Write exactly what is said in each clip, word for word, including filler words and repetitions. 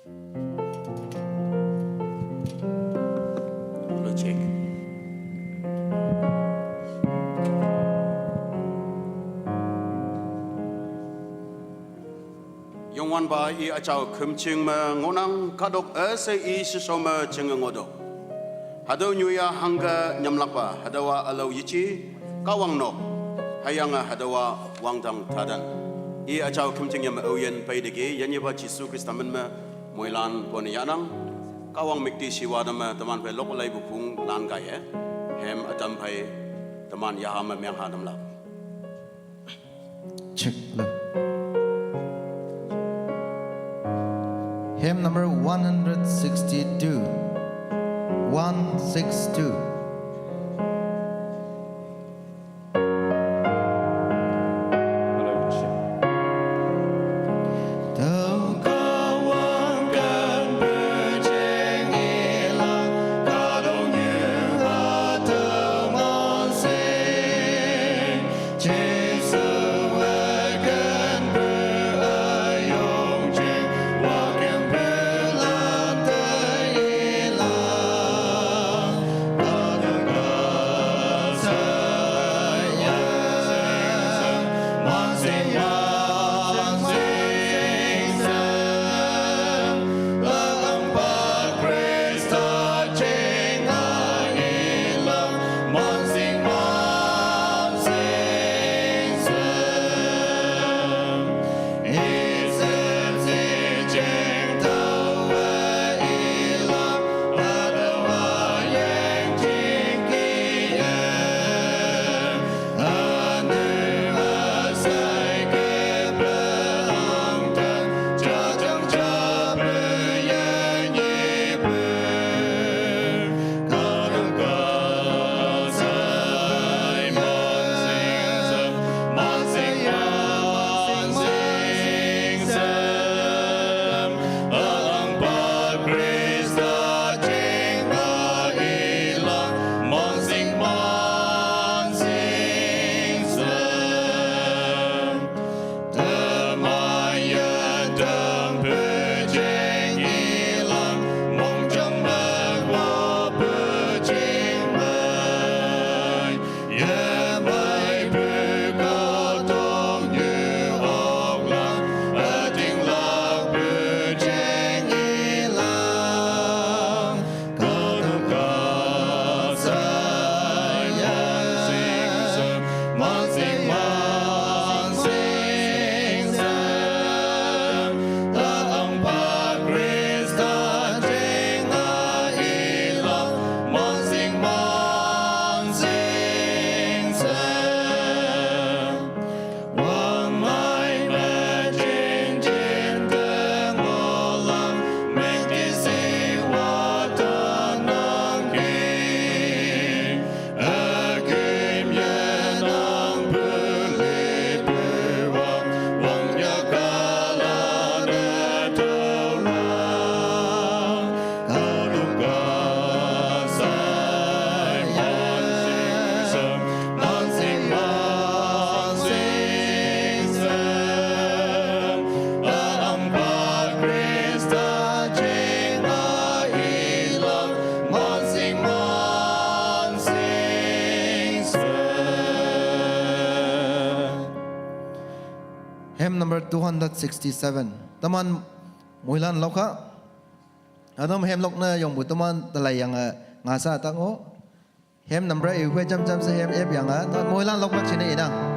Hello, check. Youngwanpa i achau khümching me ngonang kadok ese i shisho me ching ngodo. Hadou nyuya hangga nyamlakpa, hadoua alou yichi, Kahwang nok, hayanga hadoua wangdang tadan. I achau khümching yam aoyin paidegi, yanyiba Jisu Krista men me, moilan pon yanang, Kahwang mikti shiwa dam me, teman pai lok lai bupung lan gaiye, hem atam pai, teman yaha me myang ha damlak. Check, lo. Hymn number one hundred sixty-two. One six two. Hymn number two hundred sixty-seven. Teman moilan lokha. Atam hymn lokna yongpu teman talai yang, eh, ngasa tang o. Hymn number eight, hwe cham cham se hymn eight yang, eh, ta moilan lokna chine inang.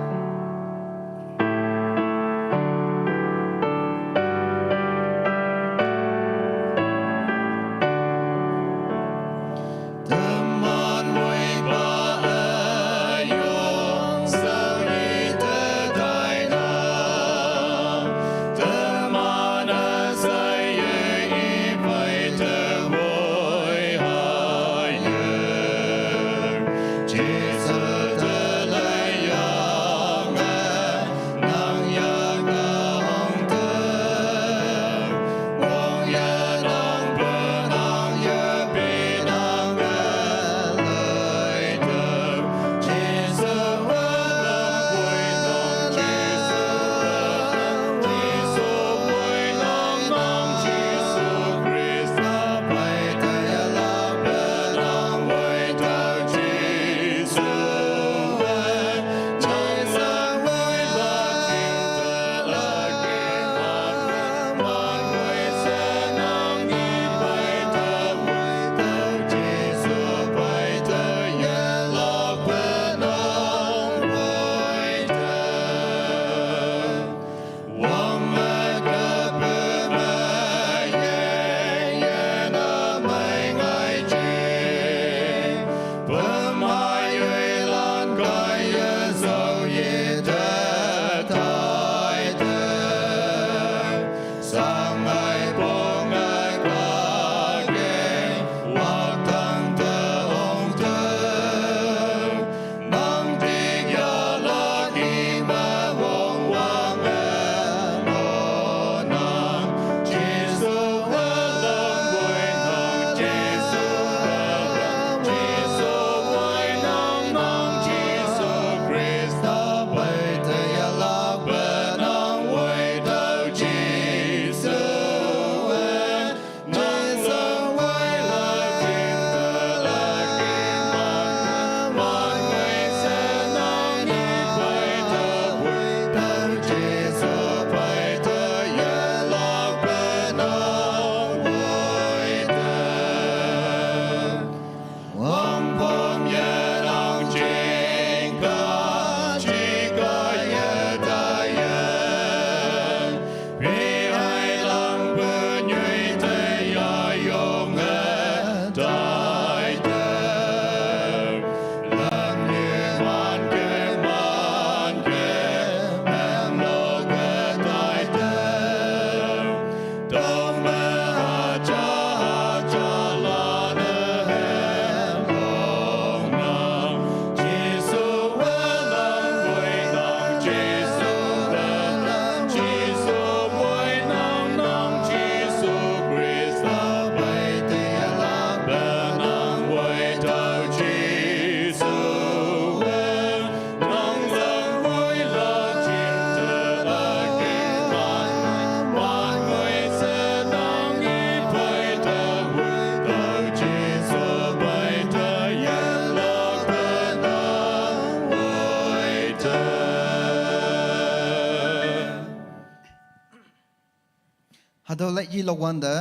Hatüo lai yi lok wante,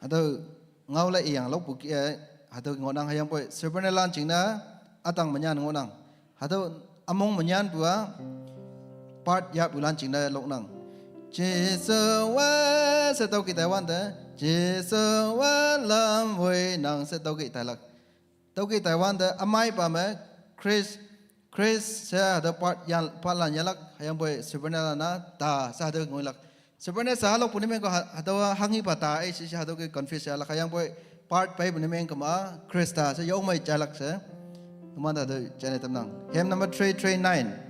hatüo ngao lai iyang lokpu kih-e, hatüo ngohnang. Hüyangpoi Sabrina lan jingne, ütang menyan ngohnang. Hatüo ümong menyanpu-a, part yahpu lan jingne loknang. Jesuwe, she tüoke taiwante, Jesuwe lam woinang she tüoke tailak. Tüoke taiwante, ümaipa me, Chris, Chris she hatüo part ya, part lan yahlak, hüyangpoi Sabrina lan-a, ta she hatüo ngoilak. Sabrina she lokpu ne mengko ha-, hatüo hanghipa ta, eh, she, she hatüo ke confuse yahlak, hüyangpoi part peipu ne mengkema, Krista she yongmei jailak she. Teman hatüo jane tamnang. Hymn number three three nine.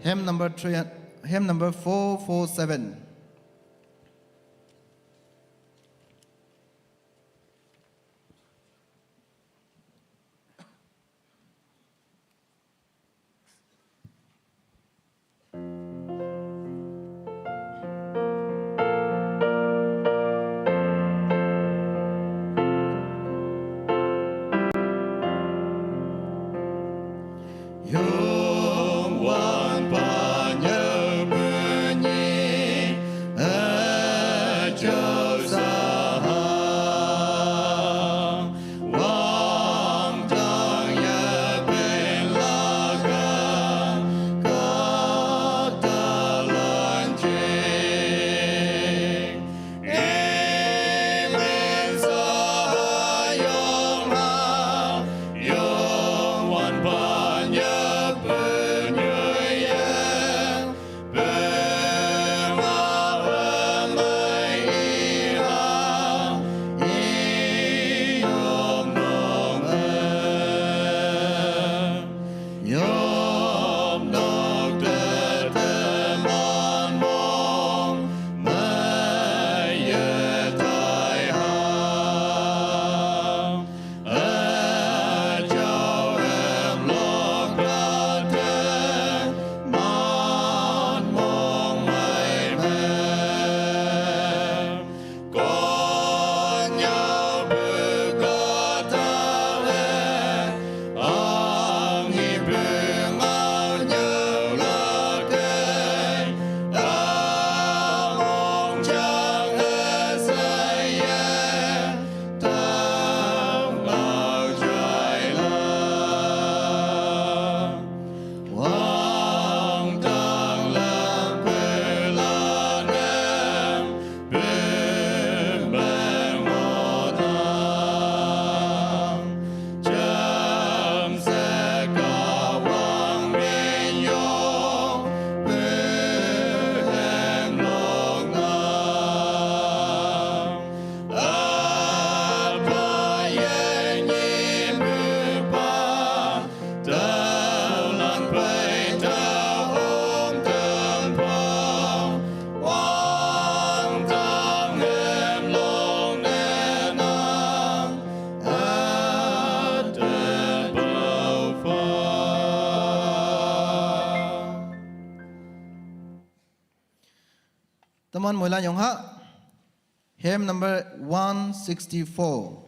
Hymn number three, hymn number four four seven. Mon moilan yong ha. Hymn number one sixty-four.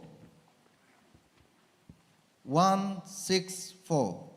One six four.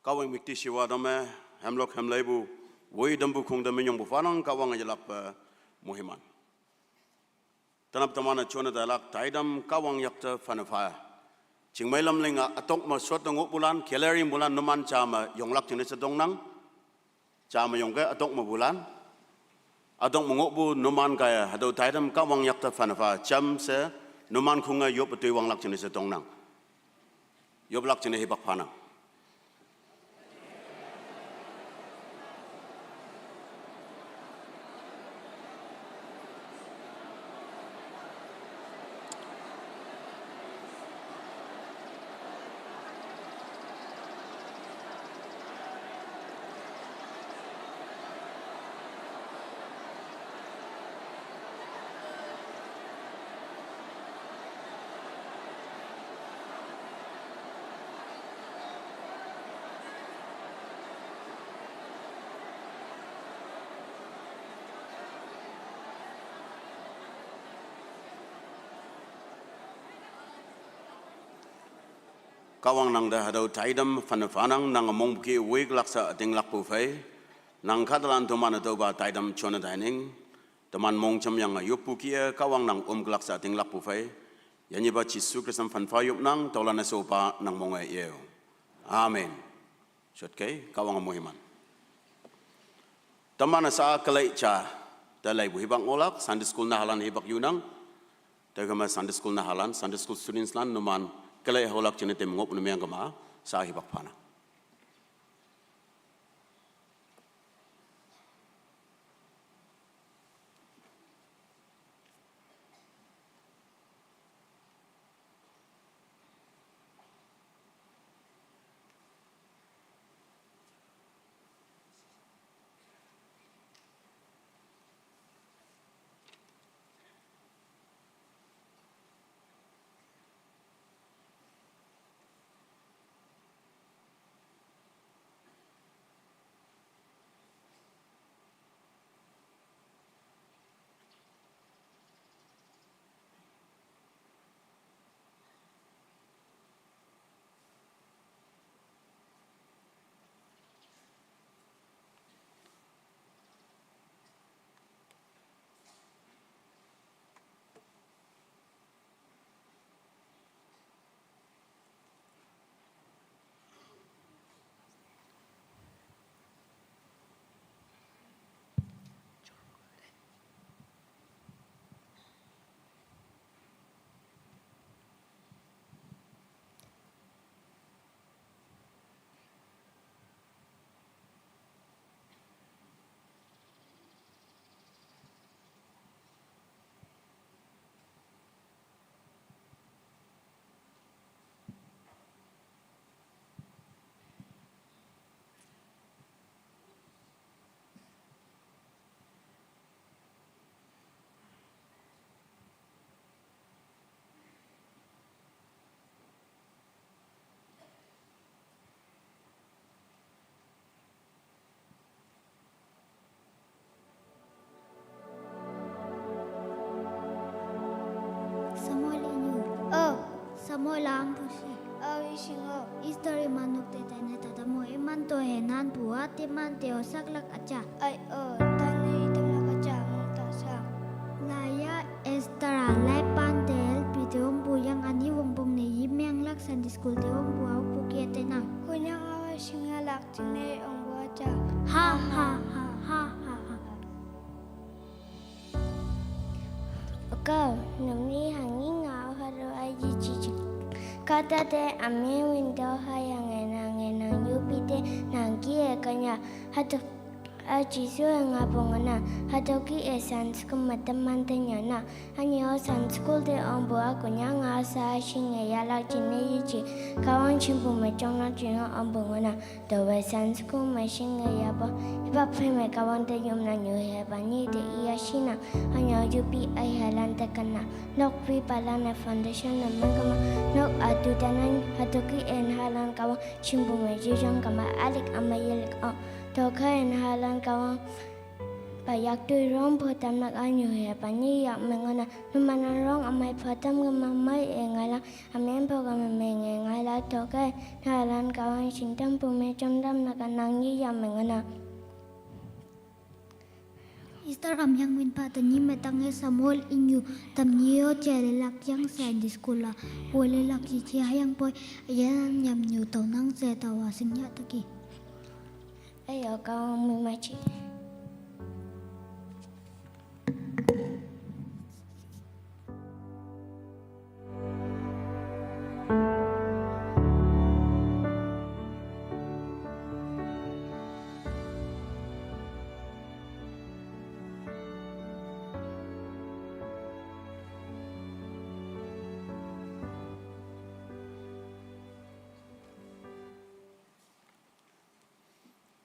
Kahwang müktishiwa dame, hemlok hemlaibu, woi dambu khung dame nyongbu fanang Kahwang ajalakpe mohiman. Tanap tamana chona dalak taidam Kahwang yakte fana faya. Chingmei lam linga atokma sot ngohbulan, gallery bulan numan chama yonglak jingne sedongnang. Chama yongke atokma bulan. Atokma ngohbu numan kaya, hatüo taidam Kahwang yakte fana fa, jamshe numan khunge yop atoi wanglak jingne sedongnang. Yoplak jingne hipak phanang. Kahwang nang te hatüo taitam phanne phanang, nang mongpu kih-e woi kelak she ütinglakpu phei. Nang kahtalan toman-e tüopa taitam jonne taining. Teman mongjam yange yoppu kih-e Kahwang nang üm kelak she ütinglakpu phei. Yanyipa Jesu Khrista phanpha yopnang, tüolan-e shopa nang monge yeo. Amen. Shotkei, Kahwange moiman. Teman-e sa kelei ja te leipu hipak ngohlak, Sunday school nahalan hipak yunang. Tüokhei me Sunday school nahalan, Sunday school studentslan numan kelei haolak jingne tem ngohpu ne meng kema, sa hipak phanang. Samuel inyu. Oh, Samuel ampu shi. Oh, ishing-o. Esther iman nok te taine tatamo, iman to henan pu-a teman te-o saklak üja. Ai-o, tane itamlak üja mong ta sa. Laiya Esther-a laipan te L P te ongpu yang üni wongpong ne yimenglak Sunday school te ongpu-a okpu kih-e tainang. Konyak awa shingyalak jingne ongpu üja. Ha, ha, ha. Okao, nangni hanghi ngao hatüo aiji jiji. Kahta te ame window hayange nange nang yupi te nang kih-e kenya. Hatüo a Jesu-e ngapu ngohnang, hatüo kih-e Sunday school me teman te nyannang. Ünyi-o Sunday school te ongpu-a Konyak ngao sa shinge yahlak jingne yeji. Kahwang shingpu me jonglak jingne ongpu ngohnang. Taowe Sunday school me shinge yahpu, hipak phei me Kahwang te yopnang, nyuhepa nyi te iya shinang. Ünyi-o yupi aihalan te kennang. Nok pipalan-e foundation ne mengkema, nok atu tanan hatüo kih-e nahalan Kahwang shingpu me yeyang kema ülick ümei yelik-o. Tüokhei nahalan Kahwang pa yaktoi rong pho tamlak-a nyuhepa nyi yak me ngohnang, numan-a rong ümei pho tam kema mei-e ngailak, ümen pho kema menge ngailak. Tüokhei nahalan Kahwang shingtampu me jontamlak-a nang nyi yak me ngohnang. Esther amyang winpa tenyih me tange Samuel inyu tamnyi-o jalelak yang Sunday school-a wolelak yeji hüyangpoi üyin yamnyu tüonang she taowa shingya teki. Ayo, Kahwang mei maji.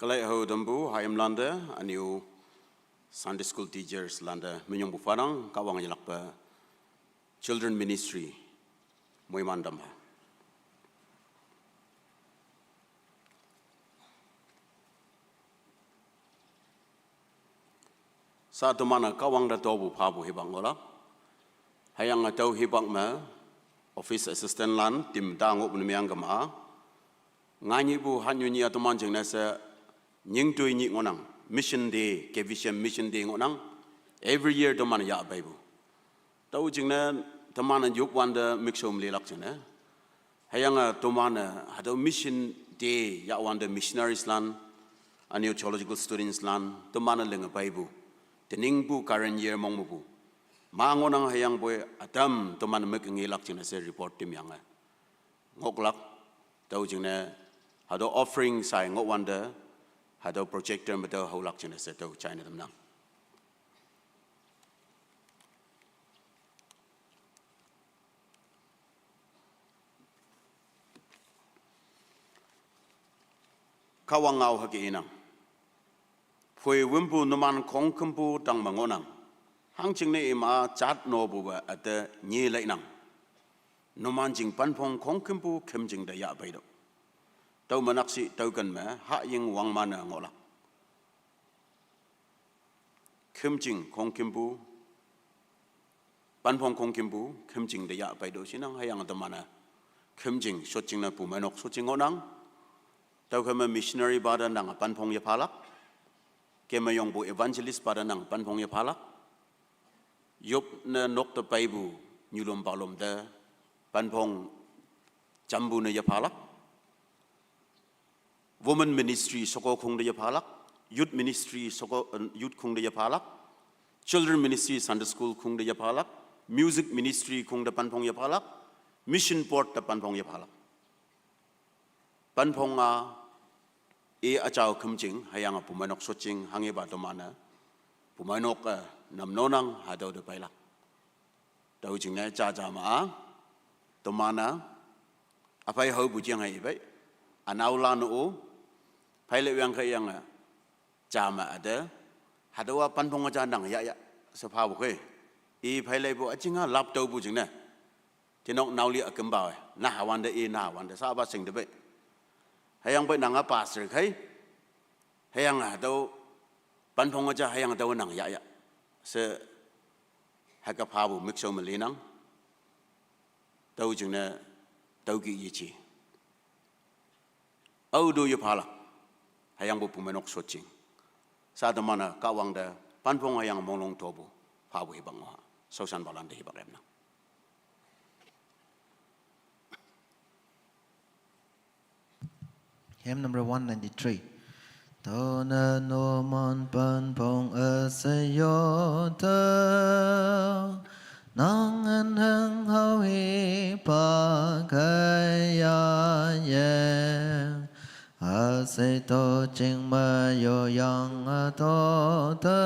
Kelei hao tampu hayimlante, ünyi-o Sunday school teachers lante minyongpu phanang, Kahwang yelakpe children ministry moiman tam pha. Sa teman-e Kahwang te topu phapu hipak ngohlak. Hüyange tüo hipak me Office assistant lan, tim ta ngoh pun miang kama. Nganyi bu hanyu nyi atuman jing nasa nying tui nyi ngonang. Mission day, K V C M mission day ngonang. Every year tuman ya bai bu. Tau jing na tuman yuk wanda mixo mlilak jing na. Hayang a tuman a hado mission day ya wanda missionaries lan, anyo theological students lan, tuman a leng bai bu. Tening bu current year mong mu bu. Ma ngonang hayang boi atam tuman mek ngilak jing na se report tim yang a. Ngoklak, tau jing na, hado offering sai ngok wanda, hado projector ma tau haulak jing na se tau china tam nang. Kawang ngau haki inang. Phui wimpu numan kong kempu tang mangonang. Hang jing ne ima chat no bu ba ate nyi lai nang. Numan jing panpong kong kempu kem jing da ya bai do. Tau manak si tau kan me ha ying wang mana ngolak. Kem jing kong kempu, panpong kong kempu, kem jing da ya bai do sinang hayang da mana. Kem jing shot jing na pu manok shot jing ngonang. Tau kama missionary bada nang panpong ya palak. Kema yong bu evangelist bada nang panpong ya palak. Yop na nok ta bai bu nyulom balom da panpong jambu na ya palak. Women ministry soko kung da ya palak. Youth ministry soko, eh, youth kung da ya palak. Children ministry Sunday school kung da ya palak. Music ministry kung da panpong ya palak. Mission board da panpong ya palak. Panpong a e a chau kem jing hayang a pu manok shot jing hangi ba tuman a pu manok a nam nonang hadau da bai lak. Tau jing na cha cha ma a tuman a a pai hau bu jing hai bai. Anau la no o pai le wiang ka yang a cha ma a de. Hadau a panpong a cha nang ya ya. Sa pha bu khe. I pai le bu a jing a lap tau bu jing na. Tinok nau li a kem ba we. Na ha wanda i na ha wanda sa ba sing de bai. Hayang bai nang a pastor khai. Hayang a tau panpong a cha hayang tau nang ya ya. Se haka pha bu mixo mali nang. Tau jing na tau ki yi chi. Au do ya palak. Hayang bu pu manok shot jing. Sa da mana ka wang da panpong hayang monglong to bu. Pha bu hibang wa. Sau san balan da hibang rem nang. Hymn number one ninety-three. Tau na no man panpong a se yo ta. Nang an hang hau hi pa kai ya ye. A se to jing ma yo yang a to ta.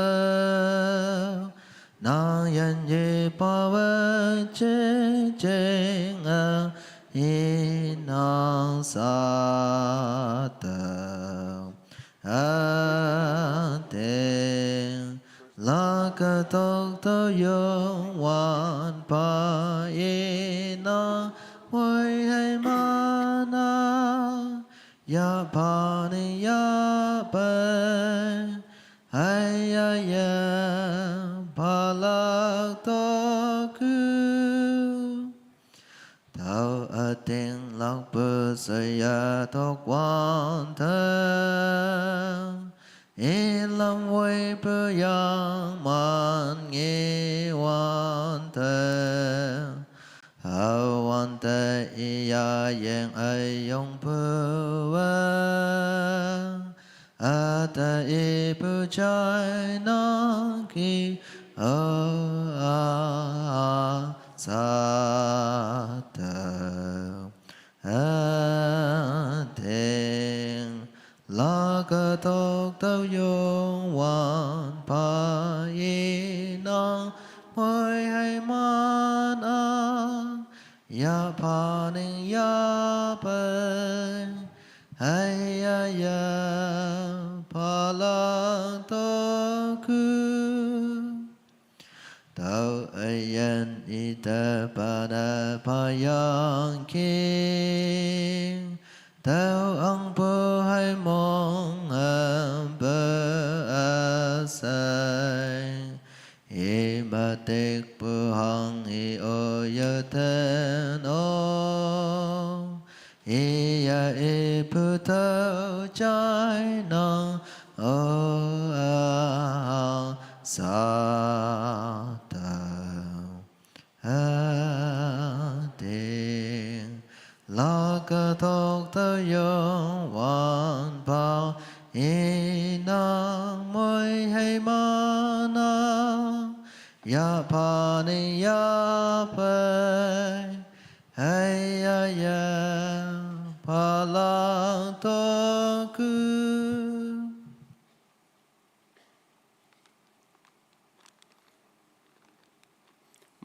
Nang yan ye pa we che jing a i nang sa ta. A te la ka tok to yong wan pa i nang wai hai ma na. Ya pa ni ya pa. Hai ya ya pa lak to ku. Tau a ting lak pu sa ya tok wan ta. I lam wai pu yang man ngi wan ta. Hau wan ta i ya yang ai yong pu wa. A ta i pu chai na ki o a a sa ta. A ting la ka tok tau yong wan pa i nang poi hai man a. Ya pa ning ya pa. Hai ya ya pa lang to ku. Tau a yan i ta pa na pa yang king. Tau ang pu hai mong am pu a sai. I ma 的不行，以我有天哦，以呀一不头在能哦啊，撒旦。 Ading laka tok ta yong wan pao, inang mui hei mana, ya pani ya pei, hei ya ya palak toku.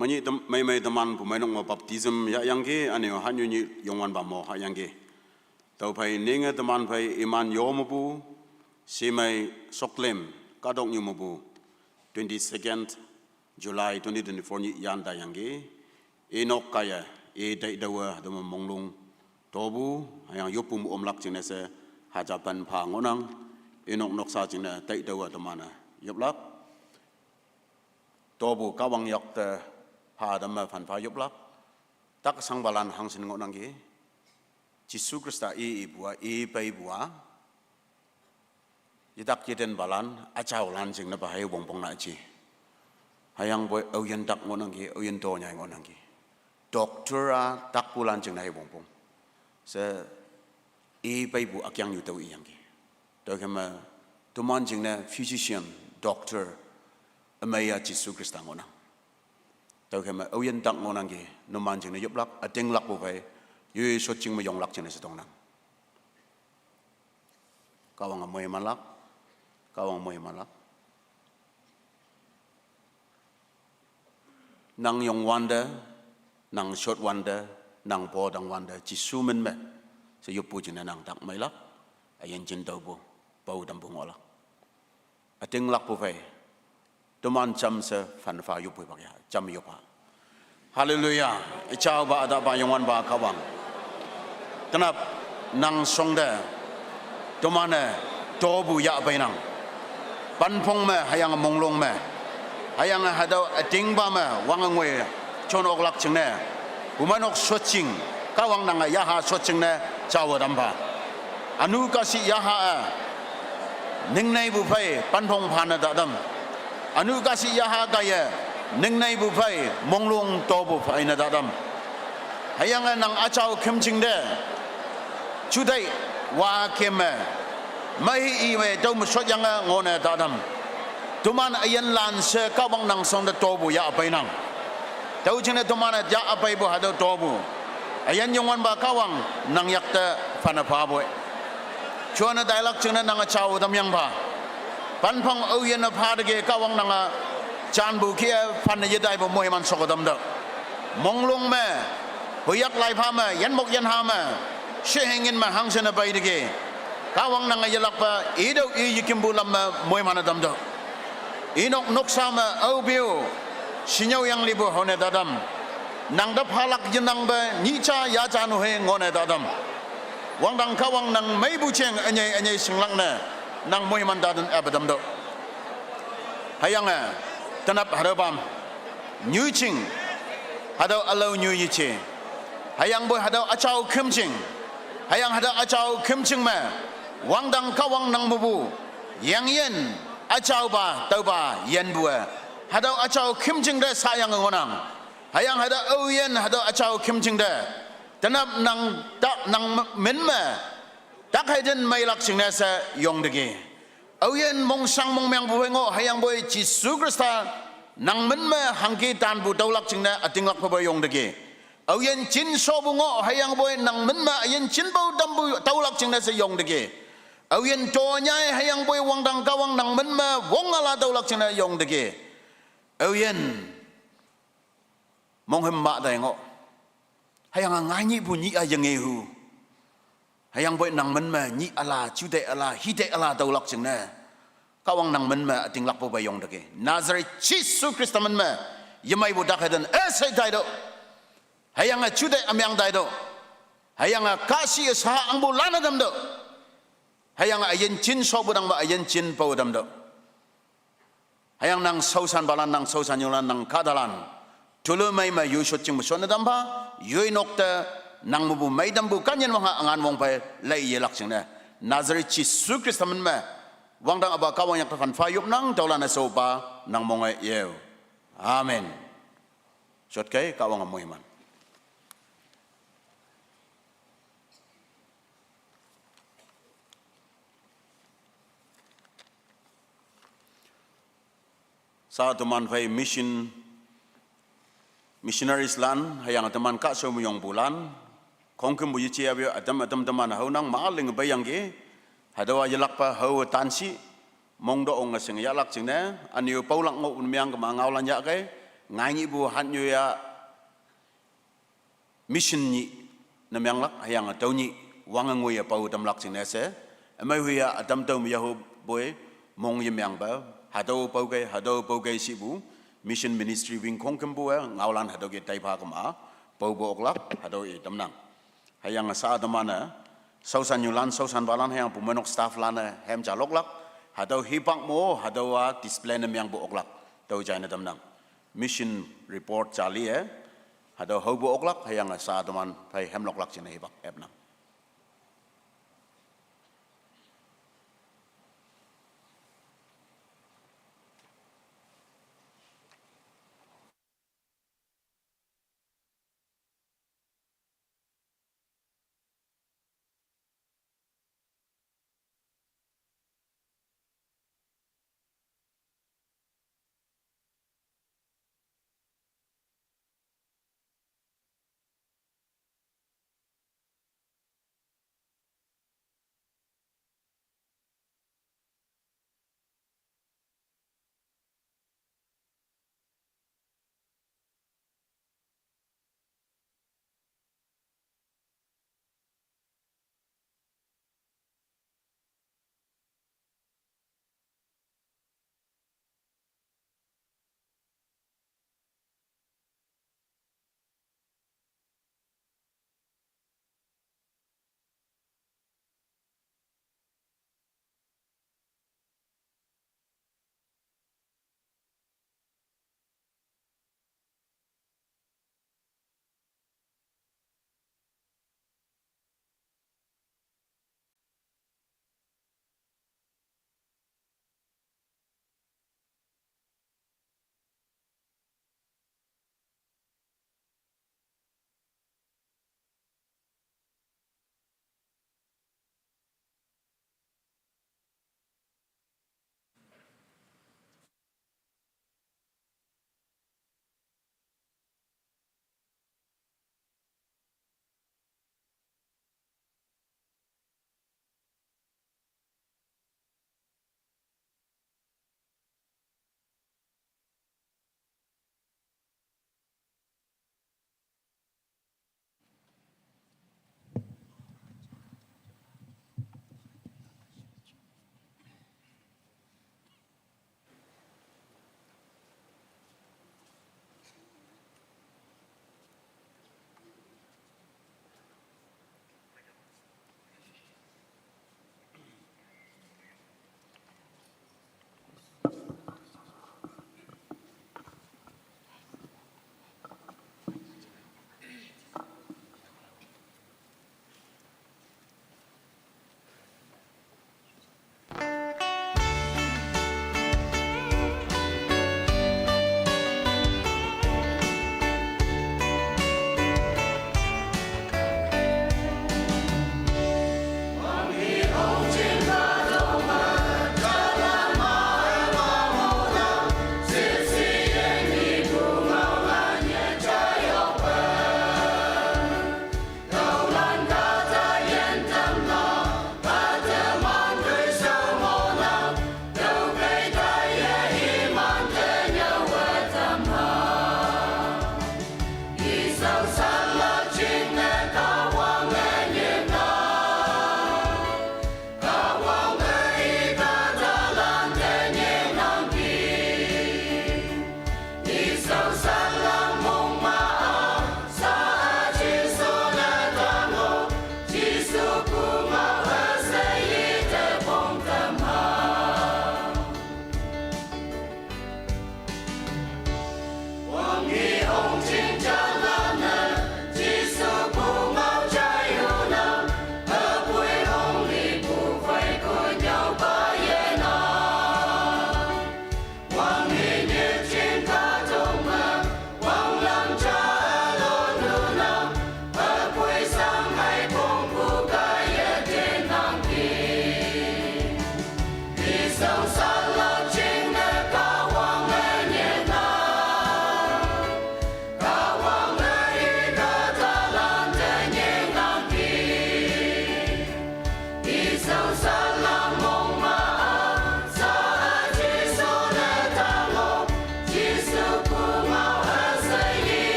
မညီတမ- မ့မ့ၢ်တမန်ပူၤမ့ၢ်နီၢ်မ့ၢ် baptism ယၣ်ယင်ၣ်က့ၤ အန့ၣ်ဟးညူညံၣ် ယွင်ၣ်ဝၢၼ်ၢ်ဘၣ်မီၢ် ဟးယင်ၣ်က့ၤ တၢ်ဖဲန့ၣ် ငဲတမန်ဖဲ အ့မၢ်ယိၤမပူၤ စ့မ့ၢ် စီၣ်ကျ့ၣ် ကၢ်ဒိၣ်ညူမပူၤ twenty second July twenty twenty-four နံၣ်ယၣ်တၢ်ယင်ၣ်က့ၤ အ့နီၣ်ကါယၤ အ့တၢ်ဒဝဲ ဒမမိၢ်လူင် တီပူၤ ဟးယင်ၣ်ယိၣ်ပူၤမအိၣ်မလၢ်ကၠိၣ်န့ၣ်စ့ ဟးကၢ်ပၢၢ်ဖးငိၣ်နၢ် အ့နီၣ်နီၣ်ကစၢ်ကၠိၣ်န့ၣ် တၢ်ဒဝဲတမန်န့ၣ် ယိၣ်ပလၢ် တီပူၤ ကၢ်ဝၢင်းယွၤတဖၣ်တမ့ၢ် ဖၣ်ဖးယိၣ်ပလၢ် တၢ်ကစၢ်ဘၣ်လၢ်ဟးဆ့ၣ်နီၤငိၣ်နၢ်က့ၤ ကစၢ်ယ့ၣ်ၡူးခရံာ်အ့ၣ်အံၤပူၤ အ့ပၢ်အံၤပူၤ ယတၢ်က့တ့ၢ်ဘၣ်လၢ် အကၠၢ်အိၣ်လၢ်ကၠိၣ်န့ၣ် ပဟဲဝီၤပိၢ်နၤက့ၤ ဟးယင်ၣ်ဘၣ် အိၣ်ယၢၼ်တၢ်ငိၣ်နၢ်က့ၤ အိၣ်ယၢၼ်တီညါငိၣ်နၢ်က့ၤ doctor တၢ်ပူၤလၢ်ကၠိၣ်န့ၣ် ဟဲဝီၤပိၢ် စ့ အ့ပၢ်အံၤပူၤ အကၠၢ်ညူတအိၣ်အံၤယင်ၣ်က့ၤ တၢ်ခဲမး တမန်ကၠိၣ်န့ၣ် physician doctor အမ့ၢ်ယၤကစၢ်ယ့ၣ်ၡူးခရံာ်ငိၣ်နၢ် တၢ်ခဲမး အိၣ်ယၢၼ်တၢ်ငိၣ်နၢ်က့ၤ နမန်ကၠိၣ်န့ၣ် ယိၣ်ပလၢ် အတ့ၢ်လၢ်ပူၤဖဲ ယိၣ်ယိၣ်ဆိၣ်ကၠိၣ်မ့ၢ်ယွင်ၣ်လၢ်ကၠိၣ်န့ၣ်စ့ၢ်ကီးနၢ် ကၢ်ဝၢင်းအမ့ၢ်မၤလၢ် ကၢ်ဝၢင်းအမ့ၢ်မၤလၢ် နၢ်ယွင်ၣ်ဝၢၼ်ဒီး နၢ်ဆိၣ်ဝၢၼ်ဒီး နၢ်ပီၢ်တၢ်ဝၢၼ်ဒီး ကစၢ်ယ့ၣ်ၡူးမ့ၢ်မ့ၢ် စ့ယိၣ်ပူၤကၠိၣ်န့ၣ် နၢ်တၢ်မၤလၢ် အယၢၼ်ကၠိၣ်တီပူၤ ပအိၣ်တၢ်ပူၤငိၣ်လၢ် အတ့ၢ်လၢ်ပူၤဖဲ တမန်ကၠၢမ်းစ့ၢ် ဖၣ်ဖးယိၣ်ပှဲၤဘၣ်က့ၤ ကၠၢမ်းယိၣ်ဖး ဟါလ့လူယၤ အကၠၢ်ဘၣ်အတၢ်ဘၣ်ယွင်ၣ်ဝၢၼ်ၢ်ဘၣ်ကၢ်ဝၢင်း တနပ်ၣ် နၢ်စိၤဒီး တမန်န့ၣ် တီပူၤယၣ်ပၢၢ်နၢ် ပၢၢ်ဖီမ့ၢ် ဟးယင်ၣ်မိၢ်လူင်မ့ၢ် ဟးယင်ၣ်ဟးဒီးအတ့ၢ်ဘၣ်မ့ၢ် ဝၢင်းအငွေၢ် ကၠိၣ်အိၣ်လၢ်ကၠိၣ်န့ၣ် ပမ့ၢ်နီၣ်ဆိၣ်ကၠိၣ် ကၢ်ဝၢင်းနၢ်ယဟးဆိၣ်ကၠိၣ်န့ၣ် ကၠၢ်ဝဲတၢ်ဖး အနုကၣ်စံးယဟး နံၣ်နံၣ်ပူၤဖဲ ပၢၢ်ဖီဖးန့ၣ်တၢ်ဒၢမ် အနုကၣ်စံးယဟးကယဲၢ် နံၣ်နံၣ်ပူၤဖဲ မိၢ်လူင်တီပူၤဖးအံၤန့ၣ်တၢ်ဒၢမ် ဟးယင်ၣ်နၢ်အကၠၢ်အိၣ်ခံမ်ကၠိၣ်ဒီး ကၠူဒၣ်ဝါက့ၤမ့ၢ် မ့ၢ်ဟံၣ်အံၤဝဲ တၢ်မုၢ်ဆိၣ်ယၣ်ငိၣ်န့ၣ်တၢ်ဒၢမ် တမန်အယၢၼ်လၢ်စ့ၢ် ကၢ်ဝၢင်းနၢ်စိၤဒီးတီပူၤယၣ်အပၢၢ်နၢ် တၢ်အုၣ်ကၠိၣ်န့ၣ် တမန်န့ၣ် ယၣ်အပၢၢ်ပူၤဟးဒီးတီပူၤ အယၢၼ်ယွင်ၣ်ဝၢၼ်ၢ်ဘၣ်ကၢ်ဝၢင်း နၢ်ယၢၵ်ၣ်တၢ်ဖၣ်နၢ်ဖးဘၣ် ကၠိၣ်န့ၣ် ဒၣ်လၢ်ကၠိၣ်န့ၣ် နၢ်အကၠၢ်အိၣ်တၢ်မၠၢ်ဖး ပၢၢ်ဖီအိၣ်ယၢၼ်နဖးတက့ၢ် ကၢ်ဝၢင်းနၢ် ကၠၢ်ဘူၣ်ခံ ဖၣ်နယဒၣ်ပမိၢ်ဟဲမၢ်ဆိၣ်ကတၢၢ်ဒီး မိၢ်လူင်မ့ၢ် ပယၣ်လၢ်ဖးမ့ၢ် ယၢၼ်မိၢ်ယၢၼ်ဟါမ့ၢ် ရှ့ဟဲငိၼ်းမ့ၢ် ဟးဆ့ၣ်နီၤပၢၢ်တက့ၢ် ကၢ်ဝၢင်းနၢ်ယလၢ်ဖး အ့ဒိၣ်အ့ယကံၢ်ဘူလၢ်မ့ၢ် မိၢ်ဟဲမၢ်နၢ်တၢၢ်ဒီး အ့နီၣ်နီၣ်ကစၢ်မ့ၢ် အၢဘ့ၣ် စံၣ်ညီၣ်ယၣ်လံပူၤဟီၣ်န့ၣ်တၢ်ဒၢမ် နၢ်တဖးလၢ်ယနၢ်ဘၣ် နံၣ်ကၠၢ်ယၤကၠၢ်နူဟဲငိၣ်န့ၣ်တၢ်ဒၢမ် ဝၢင်းတၢ်ကၢ်ဝၢင်းနၢ်မ့ၢ်ဘူၣ်ကၠ့ၣ် အညါအညါစ့ၢ်လၢ်န့ၣ် နၢ်မိၢ်ဟဲမၢ်နၢ်တၢ်ဒၢမ် အဲၣ်ပဒၢမ်ဒီး ဟးယင်ၣ် တနပ်ၣ်ဟးဒီးပၢ် ညူကၠိၣ် ဟးဒီးအလၢညူယံၣ်ကၠိၣ် ဟးယင်ၣ်ဘၣ်ဟးဒီးအကၠၢ်အိၣ်ခံမ်ကၠိၣ် ဟးယင်ၣ်ဟးဒီးအကၠၢ်အိၣ်ခံမ်ကၠိၣ်မ့ၢ် ဝၢင်းတၢ်ကၢ်ဝၢင်းနၢ်မူပူၤ ယၣ်ယၣ် အကၠၢ်ဘၣ်တၢ်ဘၣ်ယၣ်ဘူဝဲ ဟးဒီးအကၠၢ်အိၣ်ခံမ်ကၠိၣ်ဒီး စးယၣ်ငိၣ်နၢ် ဟးယင်ၣ်ဟးဒီးအိၣ်ယၣ် ဟးဒီးအကၠၢ်အိၣ်ခံမ်ကၠိၣ်ဒီး တနပ်ၣ်နၢ်တၢ်နၢ်မ့ၢ်မ့ၢ် တၢ်ခဲဒၣ်မ့ၢ်လၢ်ကၠိၣ်န့ၣ်စ့ၢ် ယွင်ၣ်တက့ၢ် အိၣ်ယၣ်မိၢ်သၣ်မိၢ်မဲၣ်ပူၤဖဲငိၣ် ဟးယင်ၣ်ဘၣ် ကစၢ်ယ့ၣ်ၡူးခရံာ် နၢ်မ့ၢ်မ့ၢ်ဟးက့ၤတၢ်ဘူၣ်တၢ်လၢ်ကၠိၣ်န့ၣ် အတ့ၢ်လၢ်ဖဲယွင်ၣ်တက့ၢ် အိၣ်ယၣ်ကၠိၣ်စီပူၤငိၣ် ဟးယင်ၣ်ဘၣ် နၢ်မ့ၢ်မ့ၢ်အယၣ်ကၠိၣ်ဘူတၢ်ဘူၣ်တၢ်လၢ်ကၠိၣ်န့ၣ်စ့ၢ်ယွင်ၣ်တက့ၢ် အိၣ်ယၣ်တီညါ ဟးယင်ၣ်ဘၣ် ဝၢင်းတၢ်ကၢ်ဝၢင်းနၢ်မ့ၢ်မ့ၢ် ဝီငါလၢ်တၢ်လၢ်ကၠိၣ်န့ၣ်ယွင်ၣ်တက့ၢ် အိၣ်ယၣ် မိၢ်ဟဲမၢ်တၢ်အံၤငိၣ် ဟးယင်ၣ်အငါနံၣ်ပူၤနံၣ်အယၣ်ငဲၢ်ဟူ ဟးယင်ၣ်ဘၣ်နၢ်မ့ၢ်မ့ၢ် နံၣ်အလၢ် ကၠူဒၣ်အလၢ် ဟံၣ်ဒၣ်အလၢ်တၢ်လၢ်ကၠိၣ်န့ၣ် ကၢ်ဝၢင်းနၢ်မ့ၢ်မ့ၢ် အတ့ၢ်လၢ်ဖဲယွင်ၣ်တက့ၢ် နၤစၤရ့း ကစၢ်ယ့ၣ်ၡူးခရံာ်မ့ၢ်မ့ၢ် ယမၤဘူၣ်တၢ်ခဲဒၣ် အ့ၣ်စ့ၢ်တၢ်အံၤဒီး ဟးယင်ၣ်အကၠူဒၣ်အမံၤတၢ်အံၤဒီး ဟးယင်ၣ်အကးစံးအဆၢအီၤဘူၣ်လၢ်န့ၣ်တၢ်ဒီး ဟးယင်ၣ်အယၣ်ကၠိၣ်စီပူၤတၢ်မ့ၢ် အယၣ်ကၠိၣ်ပူၤတၢ်ဒီး Hüyange nang shaoshanpalan, nang shaoshannyulan, nang kahtalan, toloimei me yoi shot jing me shonne tampha, yoi nokte nang mepu meitampu kanyin wangha üngan wongphei lei yelak jingne, Nazareth Jesu Khrista min me wangdang üpa Kahwang yakte phanpha yopnang, tüolan-e shaopa nang monge yeo. Amen. Shotkei, Kahwange moiman. Sha teman phei mission, missionaries lan, hüyange teman kahshao meyongpulan, khongkümpu yeje ape ütam ütam teman haonang ma ling peiyangki, hatüowa yelakpa hao tanshi, mongto onge shing yahlak jingne, ünyu paolak ngoh meang kema ngaolan yahkei, ngainyihpu hannyu ya, mission nyih ne meanglak, hüyange tüo nyih wange ngoiye pao tamlak jingne she, ümei hoiya ütam tao me yahupoi mong yemeangpe, hatüo paokei, hatüo paokei shipu, mission ministry wing khongkümpu-e ngaolan hatüo ke taipha kema, paopu oklak, hatüo i tamnang. Hüyange sha teman-e, shaoshannyulan, shaoshanpalan hüyange pumeinok staff lan-e hem ja loklak, hatüo hipak mo, hatüowa display ne meangpu oklak, tüo jaine tamnang. Mission report jali-e, hatüo haopu oklak, hüyange sha teman phei hemloklak jingne hipak epnang.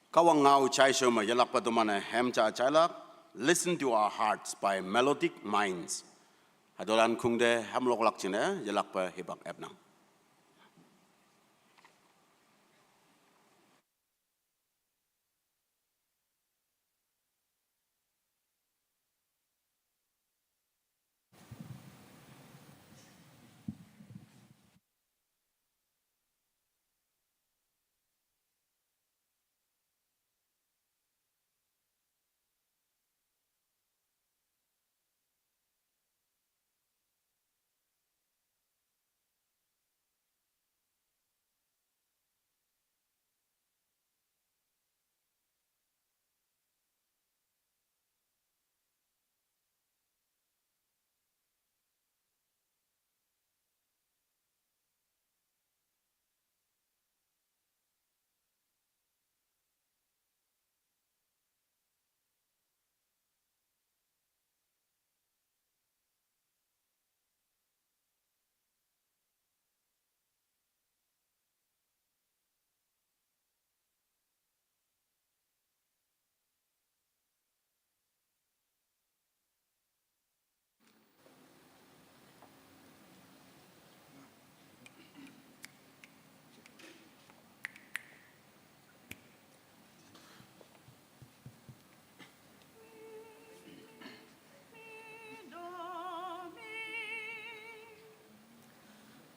Kahwang ngau chai shoma yalakpa tomane hem cha chailak, Listen to Our Hearts by Melodic Minds. Hadolan khungde hem loklak chine yalakpa hipak epnang.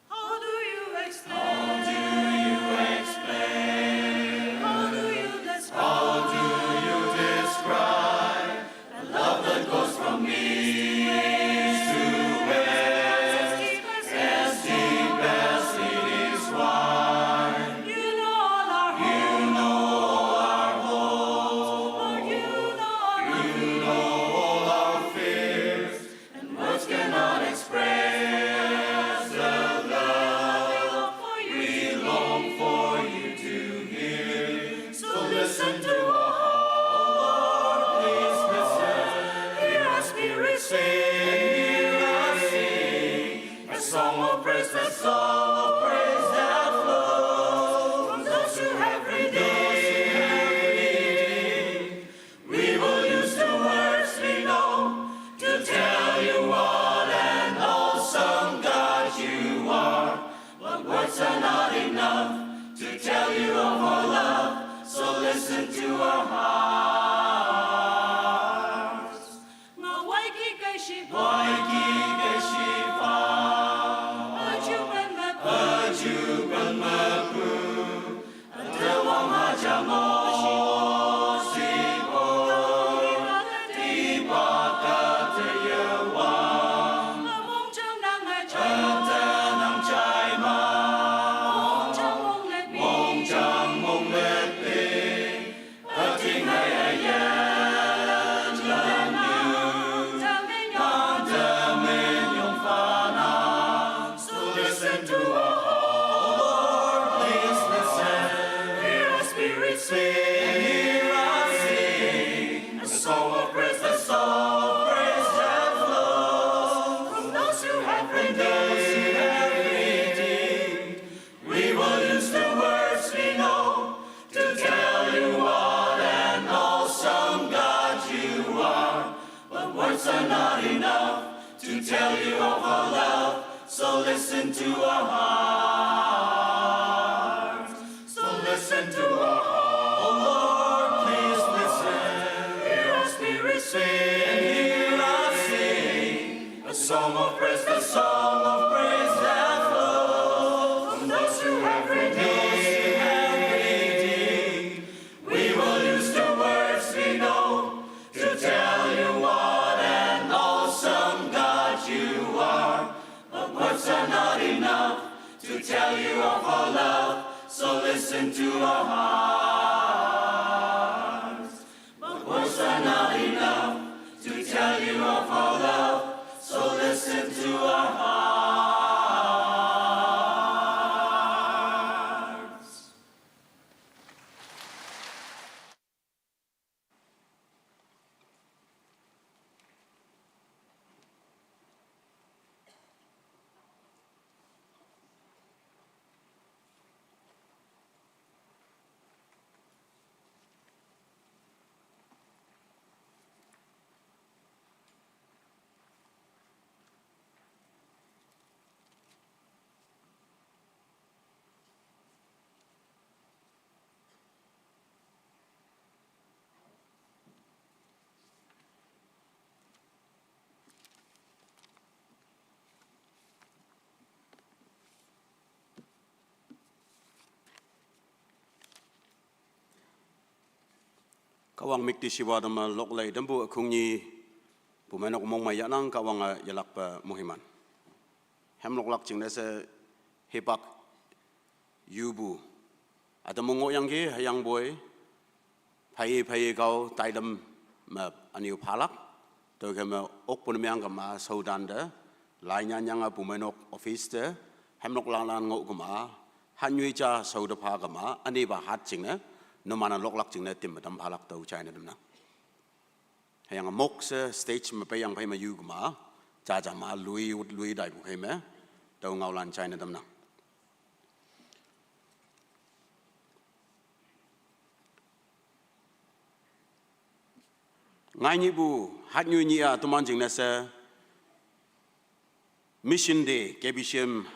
How do you explain? How do you describe? How do you describe a love that goes from east to west, as deep as it is wide? You know all our, you know all our hopes. Lord, you know our, you know all our fears. And words cannot express the love we long for you to hear. So listen to our heart, please listen. Hear our spirit sing, hear us sing a song of praise, a song of praise that flows from those who have redeemed. We will use the words we know to tell you what an awesome God you are. But words are not enough to tell you of our love, so listen to our hearts. Ngawaiki kei shifa. Waiki kei shifa. Ajupen mapu. Ajupen mapu. So listen to our heart, Lord, please listen. Hear our spirit sing, and hear us sing a song of praise, a song of praise that flows from those who have redeemed. We will use the words we know to tell you what an awesome God you are. But words are not enough to tell you of our love, so listen to our hearts. So listen to our hearts. Oh Lord, please listen. Hear our spirit sing, and hear us sing a song of praise, the song of praise that flows from those who have redeemed. We will use the words we know to tell you what an awesome God you are. But words are not enough to tell you of our love, so listen to our hearts. But words are not enough to tell you of our love, so listen to our hearts. Kahwang müktishiwa tama loklai dampu akhung nyi, pumeinok mongmei yahnang Kahwang-a yelakpa mohiman. Hem loklak jingne she hipak yupu. Atam ngohyangki hüyangpoi, phei phei kao taitam me anyu phalak. Tüokhei me okpu ne meng kema shaotante, lai nyanyange pumeinok office te, hem loklan lan ngoh kema, hanyu ja shao te pha kema, ünipa hat jingne, numan-e loklak jingne tim me tam phalak tüo china tamnang. Hüyange mok she stage me peiyang phei me yu kema, jaja ma lui wut lui taipu khei me, tüo ngaolan china tamnang. Ngai nyihpu, hatnyu nyih-a teman jingne she, Mission Day, K B C M,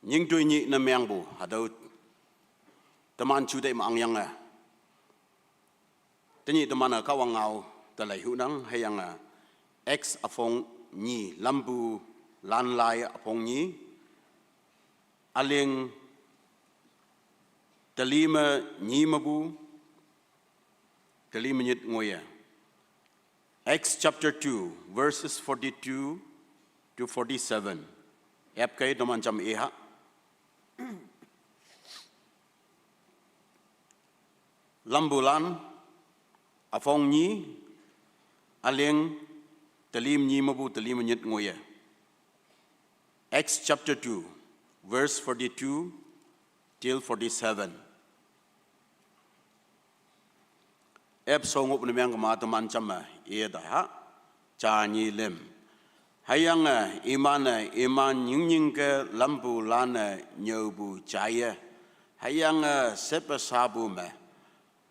nyingtoi nyih ne mengpu, hatüo teman juteih me angyange. Tenyih teman-e Kahwang ngao te lei hunang, hüyange Acts üpong nyi, lampu lan lai üpong nyi, üleng teli me nyi mepu, teli me nyit ngoiye. Acts chapter two, verses forty-two to forty-seven. Epkei teman jam iha. Lampu lan, üpong nyi, üleng teli me nyi mepu teli me nyit ngoiye. Acts chapter two, verse forty-two till forty-seven. Ep sho ngohpu ne meng kema teman jam me, iye taiha, ja nyi lüm. Hüyange iman-e, iman nyingnyingke lampu lan-e nyüopu jaiye. Hüyange shepe shapu me,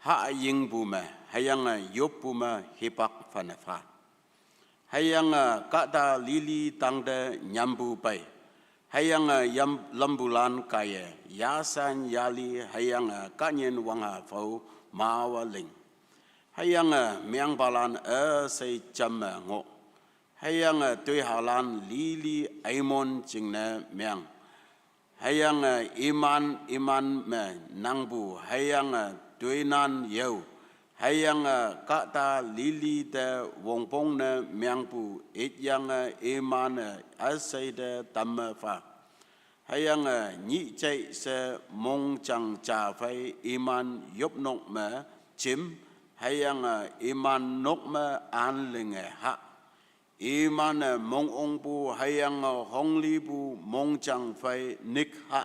hayingpu me, hüyange yoppu me hipak phane pha. Hüyange kahta lili tangte nyampu pei. Hüyange yam lampu lan kaiye, yashan yali, hüyange kahnyin wangha phao mawa ling. Hüyange mengpalan üshei jam me ngoh. Hüyange toihalan lili eimon jingne meng. Hüyange iman, iman me nangpu, hüyange toinan yao. Hüyange kahta lili te wongpong ne mengpu, ityange iman-e üshei te tamme pha. Hüyange nyih jai she mongjang ja phei iman yopnok me jim, hüyange iman nok me an linge ha. Iman-e mong ongpu hüyange honglipu mongjang phei nik ha.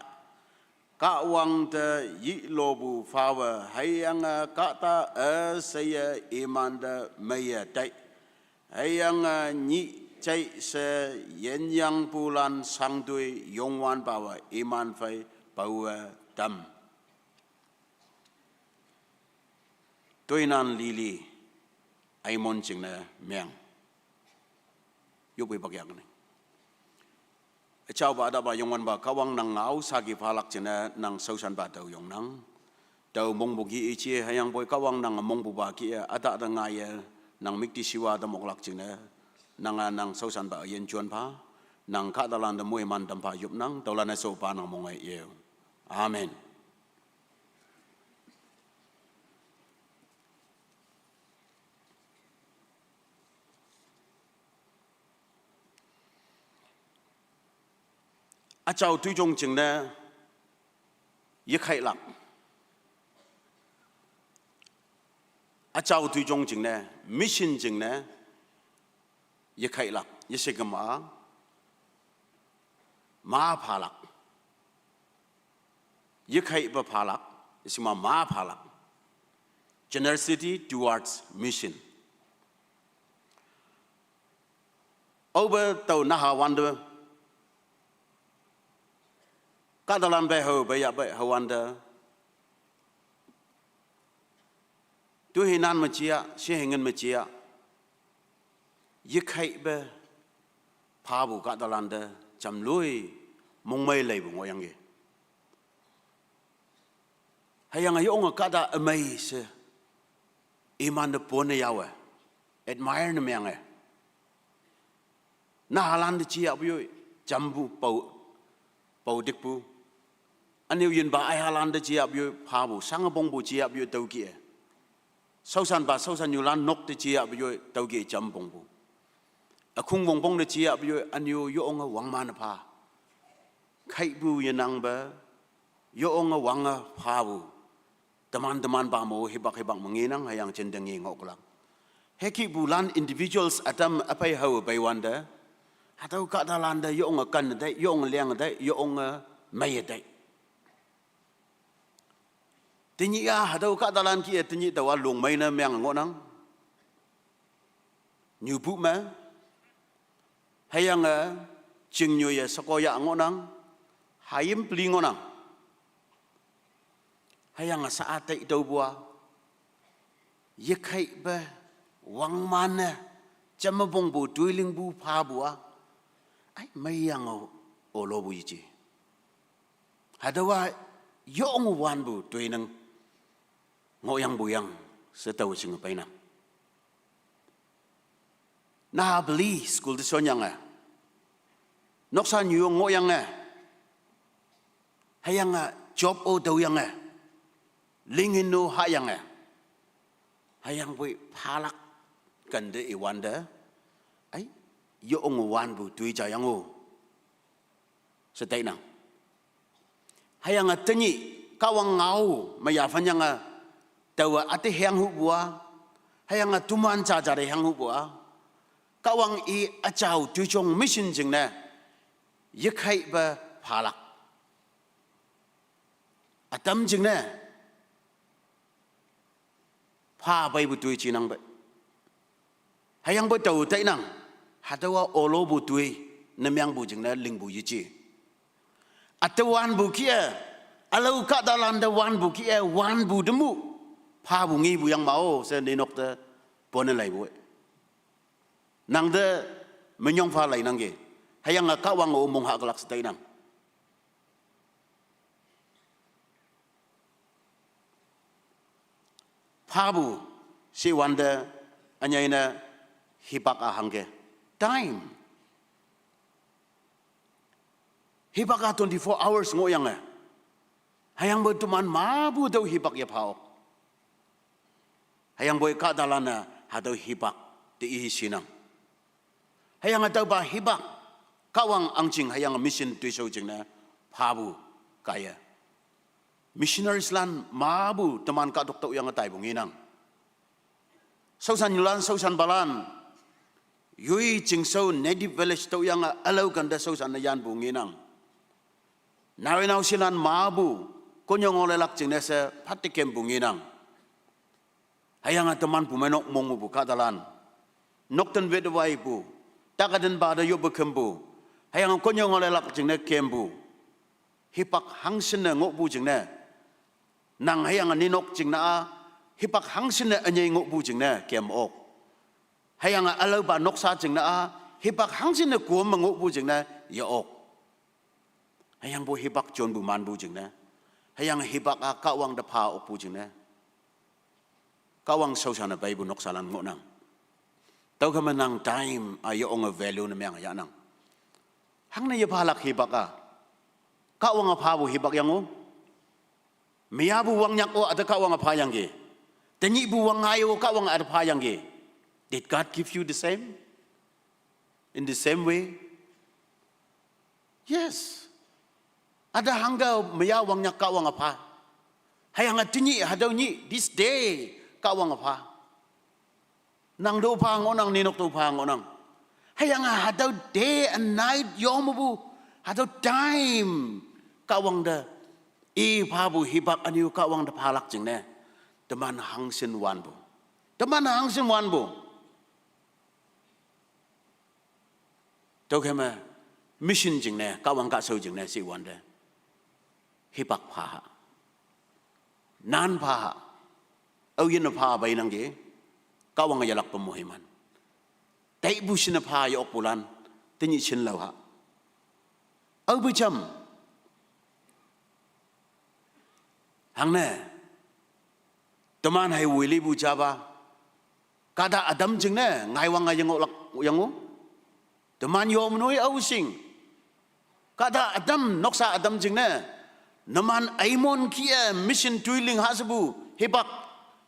Kahwang te yihlopu phawe hüyange kahta üsheiye imante meiye tai. Hüyange nyih jai she yenyangpulan shangtoi Youngwanpawe iman phei paowe tam. Toinan lili, eimon jingne meng. Yoppu pak yakne. Üjaopa ütaopa Youngwanpa Kahwang nang ngao saki phalak jingne nang shaoshanpa tao yongnang. Tao mongpu ki ije hüyangpoi Kahwang nang mongpupa ki-e ütahte ngaiye nang müktishiwa te moklak jingne. Nang-a nang shaoshanpa üyin juan pha. Nang kahtalante moiman tam pha yopnang. Tüolan-e shopa nang monge yeo. Amen. Üjao toijong jingne yekhailak. Üjao toijong jingne, mission jingne yekhailak. Yeshekema ma phalak. Yekhaipa phalak, yeshema ma phalak. Generosity towards mission. Aope tao naha wante, kahtalan pei hao pei yahpei hao wante, toihinan me jia, shehingen me jia, yekhaipe phapu kahtalante jamloi mongmei leipu ngohyangki. Hüyange yonge kahta ümei she imante ponne yawe, admire ne meange. Nahalante jiappu yoi, jampu pao, pao dikpu. Ünyu yinpa aihalante jiappu yoi, phapu, shangepongpu jiappu yoi tüoki-e. Shaoshanpa shaoshannyulan nok te jeyahpu yoi tüoke jam pongpu. Ükhung wongpong te jeyahpu yoi ünyu yonge wangman pha. Kheipu yenangpe, yonge wange phapu. Teman teman pa mo hipak hipak me ngenang hüyange jinte nge ngohlak. Hükihpulan individuals ütam üphei hao peiwante. Hatüo kahtalante yonge kan te, yonge liang te, yonge mei te. Tenyih-a hatüo kahtalan kih-e tenyih taowa longmei ne meng ngohnang. Nyupu me, hüyange, chingnyoi-e sheko ya ngohnang, hayim peli ngohnang. Hüyange sha-a tei tüopu-a, yekheipe, wangman-e, jamme pongpu, toilingpu, phapu-a, ai, meiyange, olopu yeje. Hatüowa, yong wanpu toinang, ngohyangpu yang, she tao shinge peinang. Naha peli school te shonyange, noksa nyuyong ngohyange, hüyange job-o tüoyange, lingin no hayange, hüyangpoi phalak kante iwante, ai, yong wanpu toi ja yang-o, she tainang. Hüyange tenyih Kahwang ngao me yaphan yange, taowe üte hanghupu-a, hüyange toman jaja te hanghupu-a, Kahwang i üjao toijong mission jingne, yekheipe phalak. Ütam jingne, pha peipu toi jinangpe. Hüyangpoi tao tainang, hatüowa olopu toi, ne mengpu jingne lingpu yeje. Üte wanpu kih-e, ülao kahtalante wanpu kih-e, wanpu temu, phapu ngepu yang ma-o, she ninok te, pone laipu-e. Nangte, minyong pha leinangki, hüyange Kahwang-o mong hahlak she tainang. Phapu, shiwante, ünyei ne, hipak-a hangke. Time. Hipak-a twenty-four hours ngohyange. Hüyangpoi teman mepu tüo hipak yepha-ok. Hüyangpoi kahtalan-e hatüo hipak te i shinang. Hüyange tüopa hipak, Kahwang ahngjing hüyange mission toishao jingne, phapu, kaiye. Missionaries lan mepu teman kahtok tüoyange taipu ngenang. Shaoshanlan, shaoshanpalan, yoi chingshao native village tüoyange ülao kante shaoshan ne yanpu ngenang. Naowe naoshilan mepu, konyo ngohlelak jingne she phatte kempu ngenang. Hüyange teman pumeinok mongpu kahtalan, nokten wetwaipu, takatenpa te yoppe kempu, hüyange konyo ngohlelak jingne kempu, hipak hangshinne ngohpu jingne, nang hüyange ninok jingne-a, hipak hangshinne ünyei ngohpu jingne kem-ok. Hüyange ülaopa noksa jingne-a, hipak hangshinne kom me ngohpu jingne ye-ok. Hüyangpoi hipak jonpu manpu jingne, hüyange hipak-a Kahwang te pha okpu jingne, Kahwang shaoshan-e peipu noksalan ngohnang. Tüokheme nang time-a yonge value ne meng yahnang. Hangne yephalak hipak-a, Kahwange phapu hipak yang-o, meyapu wangnyak-o üte Kahwange phayangki, tenyihpu wangngai-o Kahwange üte phayangki. Did God give you the same, in the same way? Yes. Üte hangke meya wangnyak Kahwange pha. Hüyange tenyih hatüo nyih, this day, Kahwange pha. Nang to pha ngohnang, ninok to pha ngohnang. Hüyange hatüo day and night yong mepu, hatüo time, Kahwang te, i phapu hipak ünyu Kahwang te phalak jingne, teman hangshin wanpu. Teman hangshin wanpu. Tüokheme, mission jingne, Kahwang kahshao jingne shiwante, hipak pha ha, nan pha ha, aoyinne pha peinangki, Kahwange yelakpe moiman. Taipu shinne pha ye-okpulan, tenyih shinlao ha, aope jam. Hangne, teman hei woilipu japa, kahta ütam jingne ngaiwang-a yengohlak yang-o, teman yomnoi aoshing, kahta ütam, noksa ütam jingne, numan aimon kih-e mission toiling hashepu hipak,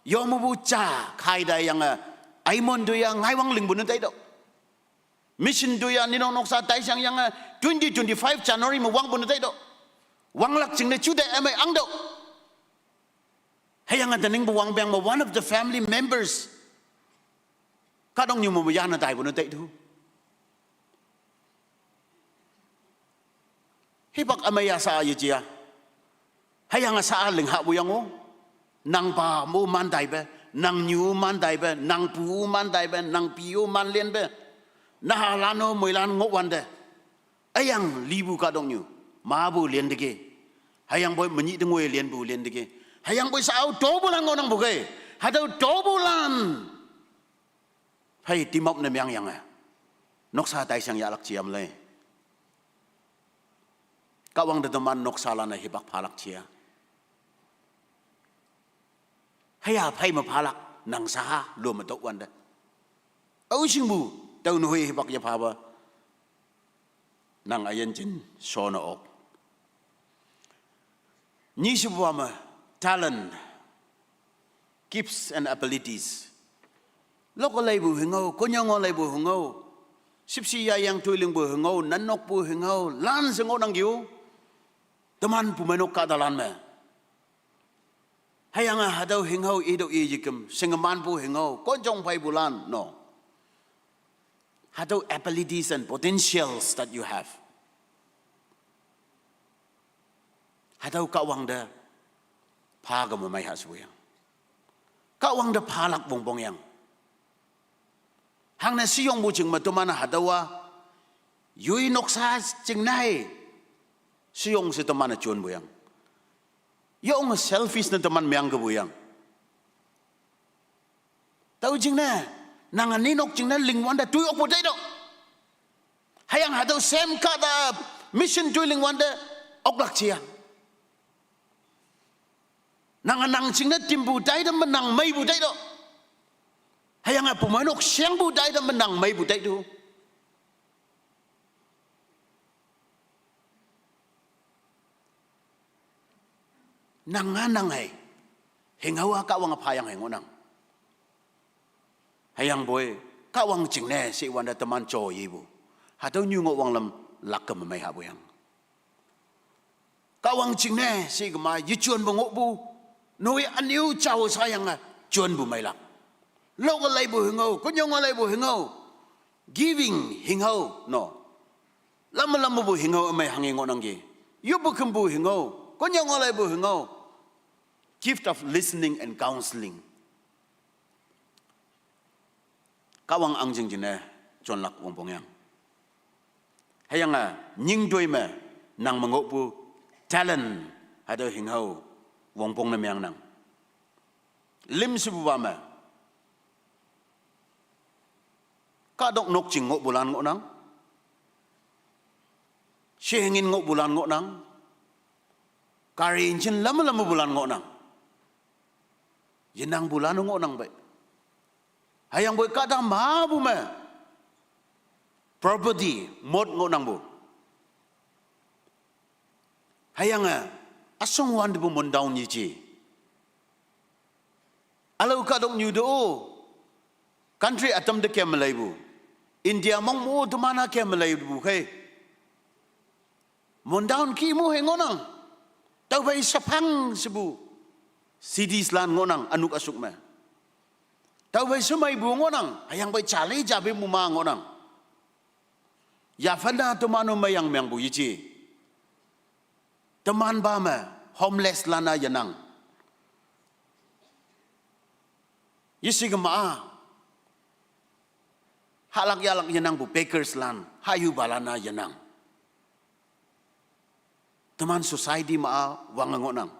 Yo mubu cha khai da yange, aimon du ya ngaiwang lingpu ne taido. Mission du ya ninong noksa taishang yange, twenty twenty-five January me wangpu ne taido. Wanglak jingne chude eme angdo. Hüyange teningpu wangpeng me one of the family members. Kahtoknyu me yane taipu ne taidu. Hipak ame ya sa yeji ya. Hüyange sa ling hahpu yang o. Nang pa mo man taipe, nang nyu man taipe, nang pu man taipe, nang pi o man lenpe. Naha lan o moilan ngoh wante. Hüyange lipu kahtoknyu, mapu lenteke. Hüyangpoi menyih tengoi lenpu lenteke. Hüyangpoi sa-o topulan ngohnangpu ke. Hatüo topulan. Phei timap ne meang yange. Noksa taishang yahlak jiam le. Kahwang te teman noksalan-e hipak phalak jia. Hüya phei me phalak nang saha lo me tok wante. Ao shingpu, tao nehoi hipak ye phape. Nang üyin jin shone ok. Nyi shepupa me talent, gifts and abilities. Loke leipu hingao, konyango leipu hingao. Shipshi yayang toi lingpu hingao, nannokpu hingao, lan she ngohnangki o. Teman pumeinok kahtalan me. Hüyange hatüo hingao itüo i yekem, shingemanpu hingao, konjong pheipulan, no. Hatüo abilities and potentials that you have. Hatüo Kahwang te pha keme mei ha shuyang. Kahwang te phalak wongpong yang. Hangne sheyongpu jing me teman hatüowa. Yoi noksa jingne. Sheyong she teman-e jonpu yang. Yonge selfish ne teman meang kepu yang. Tao jingne, nange ninok jingne lingwante toi okpu taido. Hüyange hatüo same kahta mission toi lingwante oklak jia. Nange nang jingne timpu taitam me nang meipu taido. Hüyange pumeinok shengpu taitam me nang meipu taidu. Nang-a nang hei. Hingao-a Kahwange phayang hei ngohnang. Hüyangpoi, Kahwang jingne she wante teman jo yepu. Hatüo nyu ngoh wanglam lak keme mei hahpu yang. Kahwang jingne she kema yejonpu ngohpu. Noi ünyu jao shayange jonpu meilak. Loke leipu hingao, konyange leipu hingao. Giving hingao, no. Lam lam mepu hingao ümei hanghe ngohnangki. Yoppu khümpu hingao, konyange leipu hingao. Gift of listening and counseling. Kahwang ahngching jingne jonlak wongpong yang. Hüyange nying toi me nang me ngohpu talent hatüo hingao wongpong ne meangnang. Lim shepupa me. Kahtok nok jing ngohpulan ngohnang. Shehengin ngohpulan ngohnang. Gari engine lam lam mepulan ngohnang. Yenangpulan ngohnang pei. Hüyangpoi kahta mapu me. Property, mot ngohnangpu. Hüyange, üshong wantepu mon down yeji. Ülao kahtoknyu te-o, country ütam te kem leipu. India mong mo teman-a kem leipu khei. Mon down ki mo hei ngohnang. Tüophei shephang shepu. Cities lan ngohnang, ünok üshok me. Tüophei shemeipu ngohnang, hüyangphei jale jape muma ngohnang. Yaphan-a teman-o meyang mengpu yeji. Teman pa me, homeless lan-a yenang. Yeshe kema-a. Hahlak yahlak yenangpu beggars lan, hayupalan-a yenang. Teman society ma-a wange ngohnang.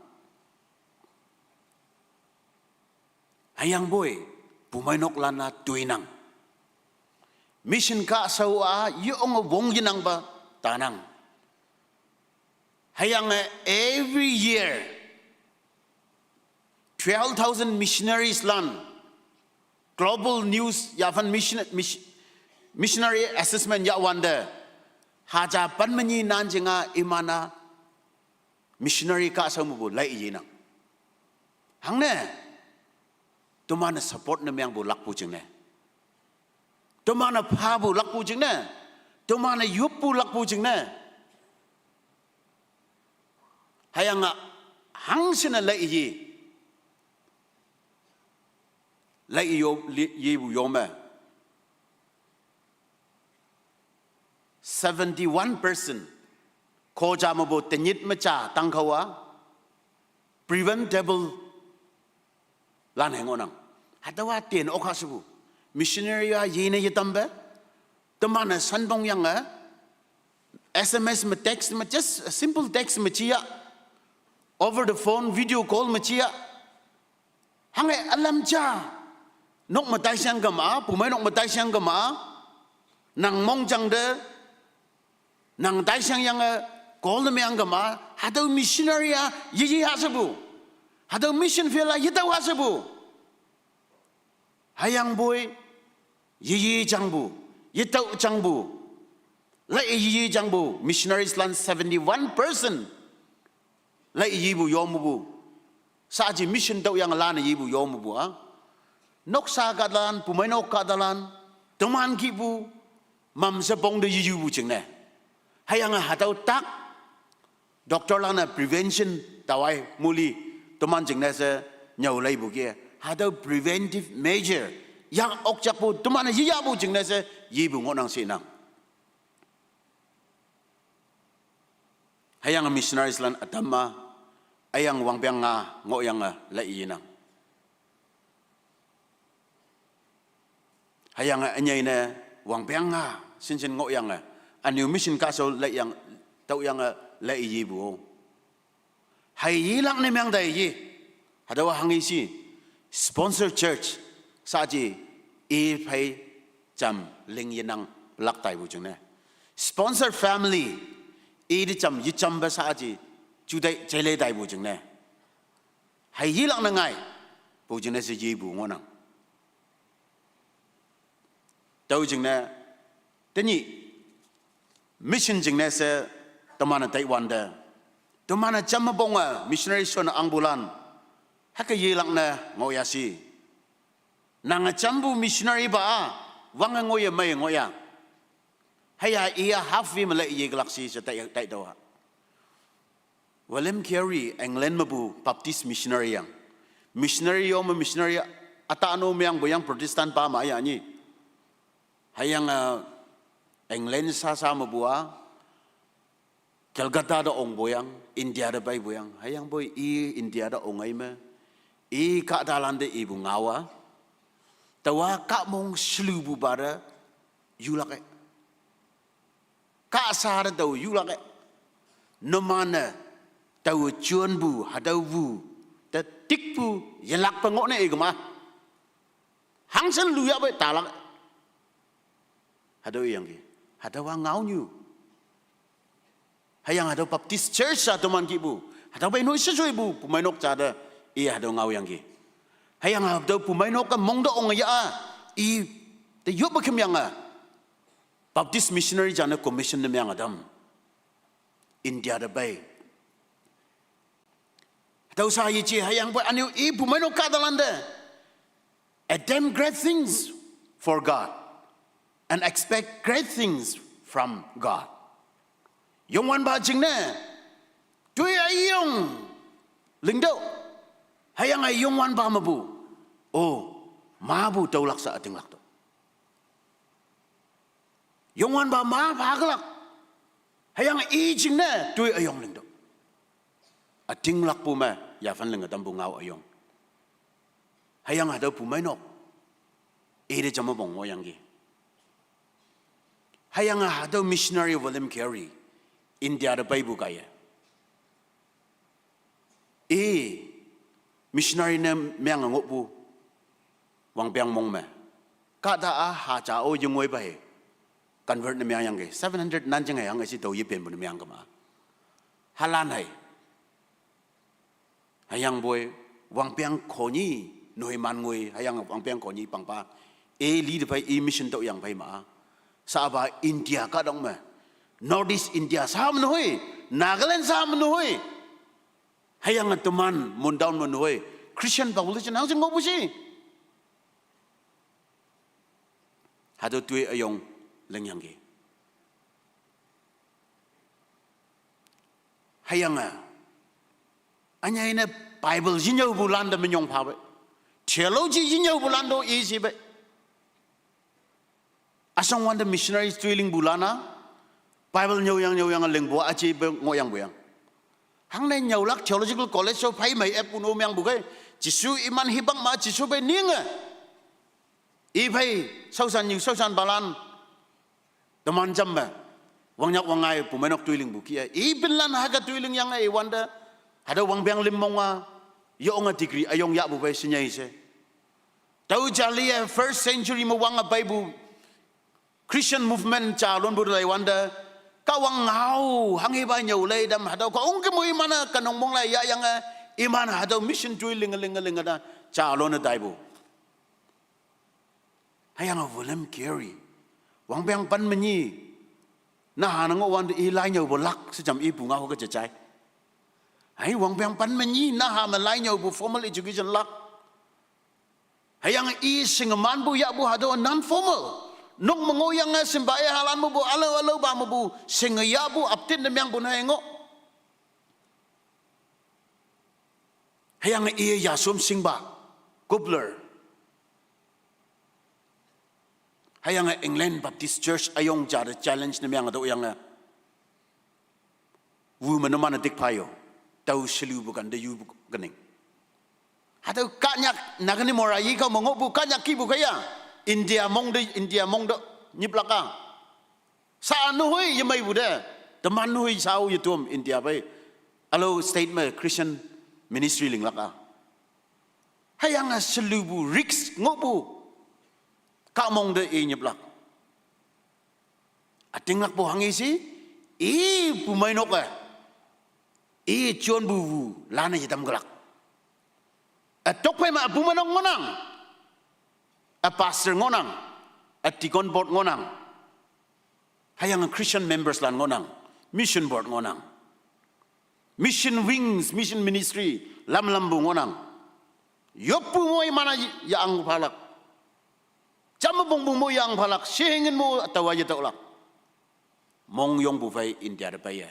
Hüyangpoi, pumeinoklan-a toinang. Mission kahshao-a yonge wong yenangpa tanang. Hüyange every year, twelve thousand missionaries lan, Global News yaphan mission, mis-, missionary assessment yahwante, haja pen me nyi nan jinga iman-a missionary kahshao mepu lai yenang. Hangne, Teman-e support ne mengpu lakpu jingne. Teman-e phapu lakpu jingne. Teman-e yoppu lakpu jingne. Hüyange hangshinne lai ye. Lai yo, li, yepu yo me. Seventy-one percent. Ko ja mepu tenyit me ja tangkhawa. Preventable lan heng onang. Hatüowa ten okha shepu. Missionary-a yene yetampe. Teman-e shanpong yange. S M S me text me just a simple text me jiya. Over the phone, video call me jiya. Hange ülam ja. Nok me taishang kema, pumei nok me taishang kema. Nang mongjang te. Nang taishang yange call ne meang kema. Hatüo missionary-a, yeyi ha shepu. Hatüo mission field-a, yetao ha shepu. Hüyangpoi, yeyi jangpu, yetao jangpu. Lai yeyi jangpu, missionaries lan seventy-one percent. Lai yepu yo mepu. Saji mission tüo yange lan yepu yo mepu a. Noksa kahtalan, pumeinok kahtalan, teman kihpu, mamshe pong te yeyupu jingne. Hüyange hatüo tak, doctor lan-e prevention tawai muli, teman jingne she nyüo leipu ke. Hatüo preventive measure, yang okjakpu, teman-e yeyahpu jingne she, yepu ngohnang shinang. Hüyange missionaries lan ütam-a, hüyange wangpeng nga ngohyange lai yenang. Hüyange ünyei ne wangpeng nga shinshin ngohyange. Ünu mission kahshao lai yang, tüoyange lai yepu. Hei yelak ne meang tai ye. Hatüowa hanghe shi. Sponsor church. Saji. I phei jam ling yenang lak taipu jingne. Sponsor family. I te jam yejampe saji. Jutai jaile taipu jingne. Hei yelak ne ngai. Pu jingne she yepu ngohnang. Tüo jingne, tenyih, mission jingne she, teman-e taiwante. Teman-e jam me ponge, missionary shon angpulan. Hüke yelak ne ngohya shi. Nange jampu missionary pa a, wange ngohye mei ngohya. Hüya iya halfway me lai yekelak shi she tai, taitüoh a. William Carey, England mepu Baptist missionary yang. Missionary yo me missionary üta no meangpu yang Protestant pa ma ya nyi. Hüyange, England sasa mepu a, Calcutta te ongpu yang, India te peipu yang. Hüyangpoi i India te ong ei me. I kahtalante ipu ngaowa. Taowa kahmong shelupu pa te yulak e. Kahsa te tao yulak e. Numan-e tao jonpu, hatüopu, te tikpu, yelakpe ngohne ikema. Hangshin luyahpe talak e. Hatüo iyangki. Hatüowa ngaonyu. Hüyange hatüo Baptist Church a teman kihpu. Hatüo pei noi sheshoipu, pumeinok ja te. I hatüo ngaoyangki. Hüyange hatüo pumeinok-e mong te ong ya a. I te yoppe kemyange. Baptist missionary ja ne commission ne meange tam. India te pei. Hatüo sha yeje hüyangpoi ünu i pumeinok kahtalante. Attempt great things for God and expect great things from God. Youngwanpa jingne, toi üyong lingtüoh, hüyange Youngwanpa mepu, o, mapu tüolak sha ütinglak tüoh. Youngwanpa ma phakelak, hüyange i jingne toi üyong lingtüoh. Ütinglakpu me, yaphan linge tampu ngao üyong. Hüyange hatüo pumeinok, ite jame pong ngohyangki. Hüyange hatüo missionary William Carey, India te peipu kaiye. I missionary ne meange ngohpu, wangpeng mong me. Kahta a haja o yengoi pa he. Convert ne meangyangki, seven hundred nan jing hei hanghe shi tao yepenpu ne meang kema. Halan hei. Hüyangpoi, wangpeng khonyi, noi man ngoi, hüyange wangpeng khonyi pangpa. E li te phei, i mission tüoyang phei ma. Shapa India kahtang me. North East India sha me noi, Nagaland sha me noi. Hüyange teman, Mon town me noi. Christian population hangshin ngohpu shi. Hatüo toi üyong lingyangki. Hüyange, ünyei ne Bible yinyüopu lante minyong phape. Theology yinyüopu lante easy pe. Üshong wante missionaries toi lingpu lan-a, Bible nyüoyang nyüoyange lingpu ajepe ngohyangpu yang. Hangne nyüolak theological college sho phei mei eppu no meangpu kei. Jesu iman hipak ma Jesu phei ninge. I phei shaoshan nyu shaoshanpalan. Teman jam me. Wangnyak wangngai pumeinok toi lingpu kih-e. I pinlan hüke toi lingyange iwante. Hatüo wangpeng lim mong-a. Yonge degree üyong yahpu phei shinyei she. Tüo jali-e first century me wange peipu Christian movement jalonpu te iwante. Kahwang ngao hanghepa nyüo lei tam hatüo khongküm-o iman-e kanong mong lai yahyange. Iman hatüo mission toi linge linge linge ta jalone taipu. Hüyange William Carey. Wangpeng pen me nyi. Naha ne ngohwante i lai nyüopu lak she jam ipu ngao ke jejai. Hei wangpeng pen me nyi naha me lai nyüopu formal education lak. Hüyange i shingemanpu yahpu hatüo non-formal. Nok me ngohyange shimpa-e halan mepu ülao ülaopa mepu shinge yahpu aptin ne meangpu ne ngoh. Hüyange i yashom shingpa, Coupler. Hüyange England Baptist Church üyong ja te challenge ne meange tüoyange. Wu me numan-e dikpha yo. Tao shelupu kante yupu kening. Hatüo Konyak Naganimora yikao me ngohpu Konyak kihpu kaiye. India mong te, India mong te nyiplak-a. Sa nuhoi yemeipu te. Teman nuhoi shao yetom India phei. Ülao state me Christian ministry linglak-a. Hüyange shelupu risk ngohpu. Kahmong te i nyiplak. Ütinglakpu hanghe she, i pumeinok-e, i jonpu wu lan-e yetamkelak. Ütokphei me üpumeinok ngohnang. Ü pastor ngohnang. Ü deacon board ngohnang. Hüyange Christian members lan ngohnang. Mission board ngohnang. Mission wings, mission ministry, lamlampu ngohnang. Yoppu moi mana yangphalak. Jamme pongpu mo yangphalak, shehingin mo taowa yetaolak. Mongyongpu phei India te peiye.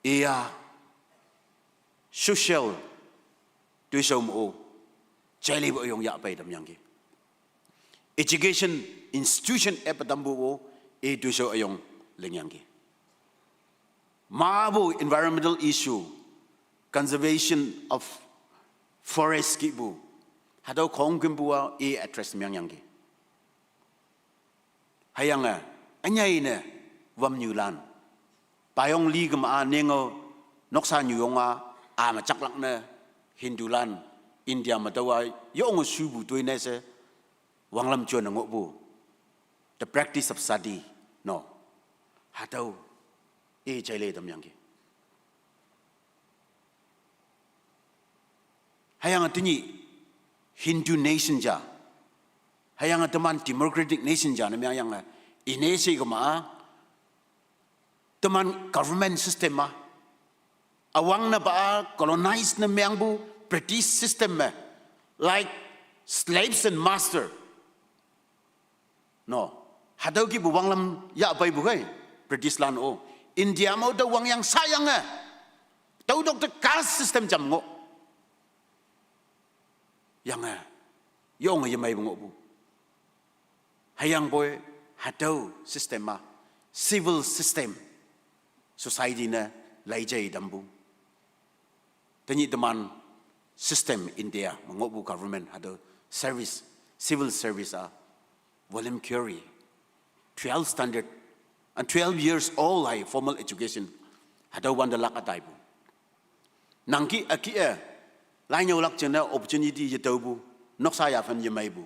Iya, social, toishao mo-o, jailepu üyong yahpei tamyangki. Education institution epe tampu-o, i toishao üyong lingyangki. Mapu environmental issue, conservation of forest kihpu, hatüo khongkümpu-a i address meangyangki. Hüyange, ünyei ne, wamnyulan. Payong li kema-a ningo, noksa nyuyong-a, a me jaklak ne, Hindulan, India me taowa, yonge shupu toi ne she, wanglam jone ngohpu. The practice of sati, no. Hatüo, i jaile tamyangki. Hüyange tenyih Hindu nation ja. Hüyange teman democratic nation ja ne meangyange. Ine she kema-a. Teman government system-a. Üwangne pa-a colonize ne meangpu British system me. Like slaves and master. No. Hatüo kihpu wanglam yahpeipu kei. British lan-o. India me-o tüo wangyang shayange. Tüo tok te caste system jam ngoh. Yange. Yonge yemeipu ngohpu. Hüyangpoi hatüo system-a. Civil system. Society ne laijei tampu. Tenyih teman system India me ngohpu government hatüo service, civil service-a, William Carey, twelve standard, and twelve years old hai formal education, hatüo wante lak-a taipu. Nangki üki-e, lai nyüolak jingne opportunity yetaopu, noksa yaphen yemeipu.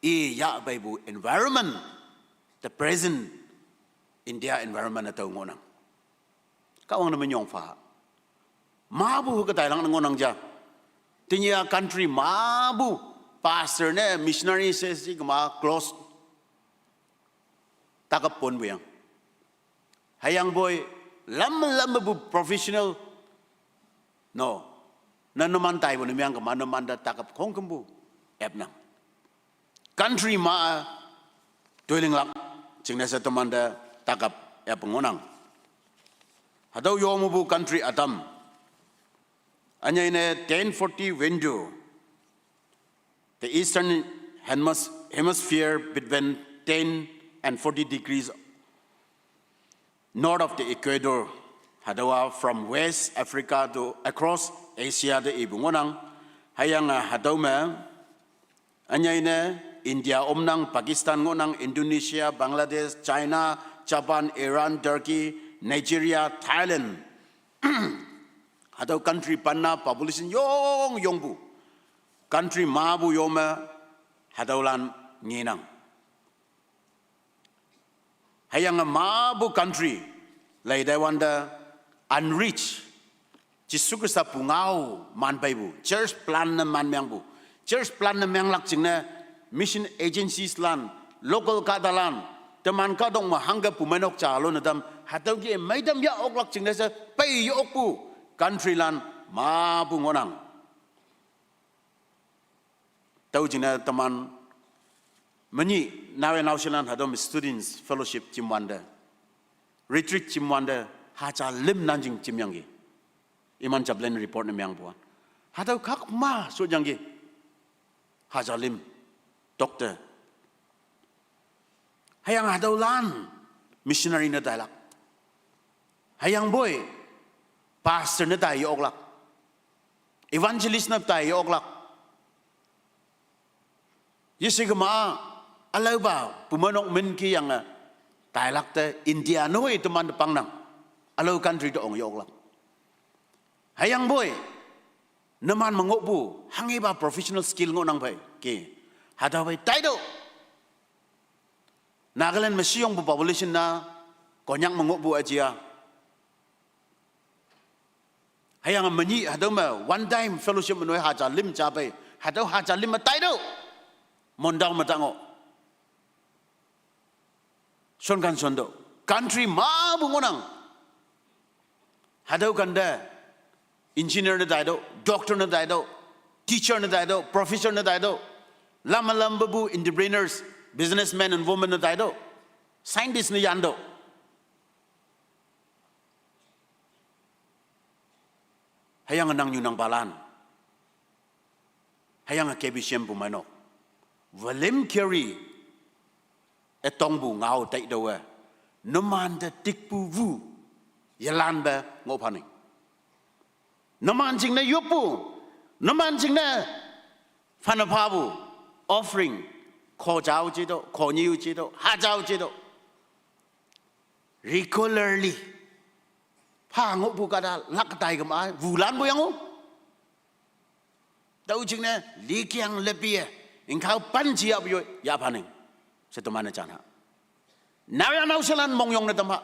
I yahpeipu environment, the present India environment hatüo ngohnang. Kahwang ne minyong pha. Mapu hüke tailak ne ngohnang ja. Tenyih-a country mapu pastor ne missionary she shi kema close. Takap ponpu yang. Hüyangpoi lam lampu professional. No. Na numan taipu ne meang kema numan te takap khongkümpu. Epnang. country ma toiling lak jingne she temante takap ya pe ngohnang. Hatüo yo mepu country ütam. Ünyei ne ten forty window, the eastern hemis-, hemisphere between ten and forty degrees north of the equator, hatüowa from West Africa to across Asia te ipu ngohnang. Hüyange hatüo me, ünyei ne India omnang, Pakistan ngohnang, Indonesia, Bangladesh, China, Japan, Iran, Turkey, Nigeria, Thailand. Hatüo country panna population yong yongpu. Country mapu yo me hatüolan ngenang. Hüyange mapu country lei taiwante unreach, Jesu Khrista pungao man peipu, church plant ne man mengpu, church plant ne menglak jingne mission agencies lan, local kahtalan, teman kahtok me hangke pumeinok ja lo ne tam, hatüo ke meitam ya oklak jingne she pei ye okpu country lan mapu ngohnang. Tüo jingne teman menyih naowe naoshelan hatüo me students fellowship jimwante, retreat jimwante, haja lim nanjing jimyangki. Iman chaplain report ne mengpuan. Hatüo kak ma shotyangki. Haja lim, doctor. Hüyange hatüolan missionary ne tailak. Hüyangpoi pastor ne tai ye oklak. Evangelist ne tai ye oklak. Yeshe kema, ülaopa pumeinok min keyange tailak te India noi teman te pangnang. Ülao country te ong ye oklak. Hüyangpoi, numan me ngohpu hanghepa professional skill ngohnang phei ke, hatüo phei taitüoh. Nagaland me shiyongpu population na, Konyak me ngohpu üjia. Hüyange menyih hatüo me one time fellowship me noi haja lim ja pei, hatüo haja lim me taitüoh. Mondao me ta ngoh. Shonkan shontüoh. Country mapu ngohnang. Hatüo kante engineer ne taitüoh, doctor ne taitüoh, teacher ne taitüoh, professor ne taitüoh, lam lampepu entrepreneurs, businessmen and women ne taitüoh, scientist ne yantüoh. Hüyange nangnyu nangpalan, hüyange K B C M pumeinok, William Carey ütongpu ngao taitüoh-e, numante tikpu wu yelanpe ngohphaning. Numan jingne yoppu, numan jingne phane phapu offering, kho jao jitüoh, kho nyiu jitüoh, ha jao jitüoh, regularly pha ngohpu kahta lak tai kema wulanpu yang-o. Tüo jingne likeng lepi-e, ingkao pan ji yahpu yo yahphaning, she teman-e jan ha. Naoyha naoshelan mongyong ne tam ha.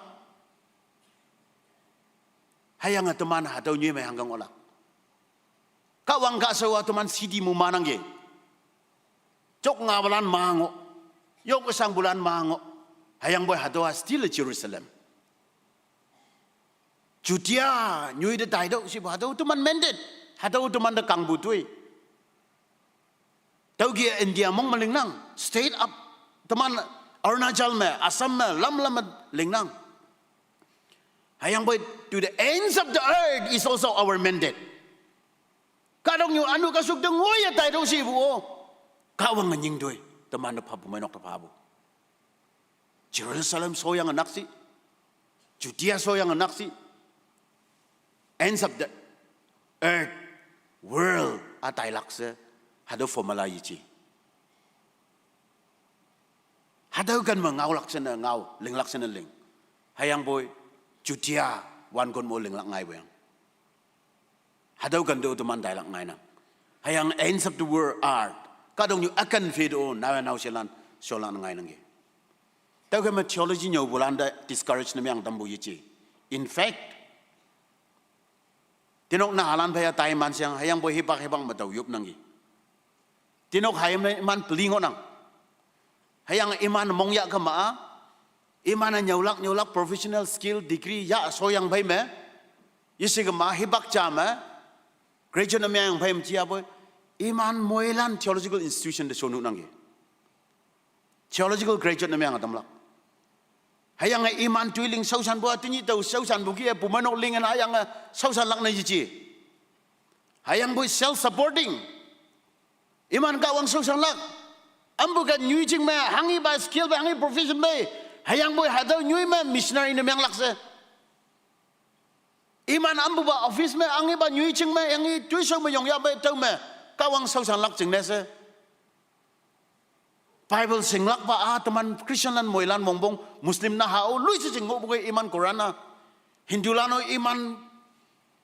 Hüyange teman hatüo nyoi me hangke ngohlak. Kahwang kahshao-a teman city mu manangki. Jok ngapalan ma ngoh, yok üsangpulan ma ngoh. Hüyangpoi hatüowa still Jerusalem, Judea nyoi te taitüoh shepu hatüo teman mandate, hatüo teman te kangpu toi. Tüoke India mong me lingnang, state up, teman Arunachal me, Assam me, lam lam me lingnang. Hüyangpoi to the ends of the earth is also our mandate. Kahtoknyu ünu kashuk te ngoiye taitüoh shepu-o, Kahwange nying toi, teman te phapu meinok te phapu. Jerusalem shoyange nakshi, Judea shoyange nakshi, ends of the earth, world-a tailak she, hatüo formula yeji. Hatüo ken me ngaolak she ne ngao, linglak she ne ling. Hüyangpoi Judea wankon mo linglak ngaipu yang. Hatüo ken te-o teman tailak ngainang. Hüyange ends of the world art, kahtoknyu üken phe te-o naoyha naoshelan sholan ngainangki. Tüoke me theology nyüopulante discourage ne meng tampu yeji. In fact, tenok nahalan phei-a taiman shang, hüyangpoi hipak hipak me tao yopnangki. Tenok hayim ne iman peli ngohnang. Hüyange iman mongyah kema-a, iman-e nyüolak nyüolak professional skill degree yah shoyang phei me, yeshe kema hipak ja me, graduate ne meang phei me jiyapoi, iman moilan theological institution te shonu nangki. Theological graduate ne meng atam lak. Hüyange iman toiling shaoshanpu a tenyih tao shaoshanpu kih-e pumeinok lingen hüyange shaoshanlak ne yeji. Hüyangpoi self supporting. Iman Kahwang shaoshanlak. Ampu ke nyoi jing me, hanghipa skill pe, hanghi profession pe. Hüyangpoi hatüo nyoi me missionary ne menglak she. Iman ampupa office me, hanghipa nyoi jing me, hanghi toishao me yongyah pe tüo me. Kahwang shaoshanlak jingne she. Bible shinglakpa a teman Christianlan moilan wongpong Muslim naha-o loishe jing ngohpu kei iman Quran a. Hindulan-o iman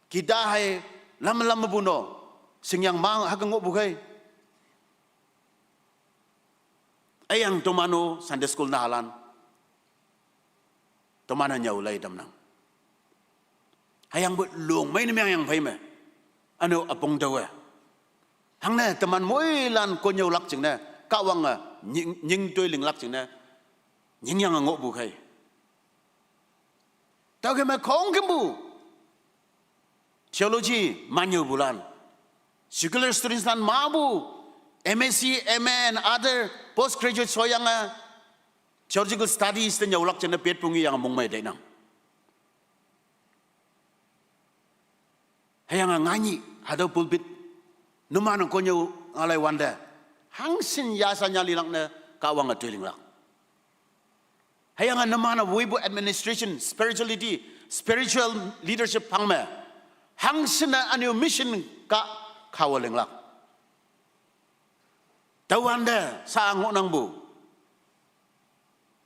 Gita hei lam lam mepu no. Shingyang mang hüke ngohpu kei. Hüyange teman-o Sunday school nahalan. Teman-e nyüo lei tamnang. Hüyangpoi longmei ne meng yang phei me. Üne-o üpong taowe. Hangne teman moilan konnyüolak jingne. Kahwange nying, nying toi linglak jingne. Nyingyange ngohpu kei. Tüoke me khongkümpu theology manyüopulan, secular studies lan mapu, M S C, M A and other postgraduate shoyange theological studies te nyüolak jingne petpu ngeyange mongmei teinang. Hüyange nganyih hatüo pulpit numan-e konnyüo ngalai wante, hangshin yasha nyalilak ne Kahwange toi linglak. Hüyange numan-e woipu administration, spirituality, spiritual leadership phang me hangshin-e üne-o mission kah khawe linglak. Tüowante sha ngohnangpu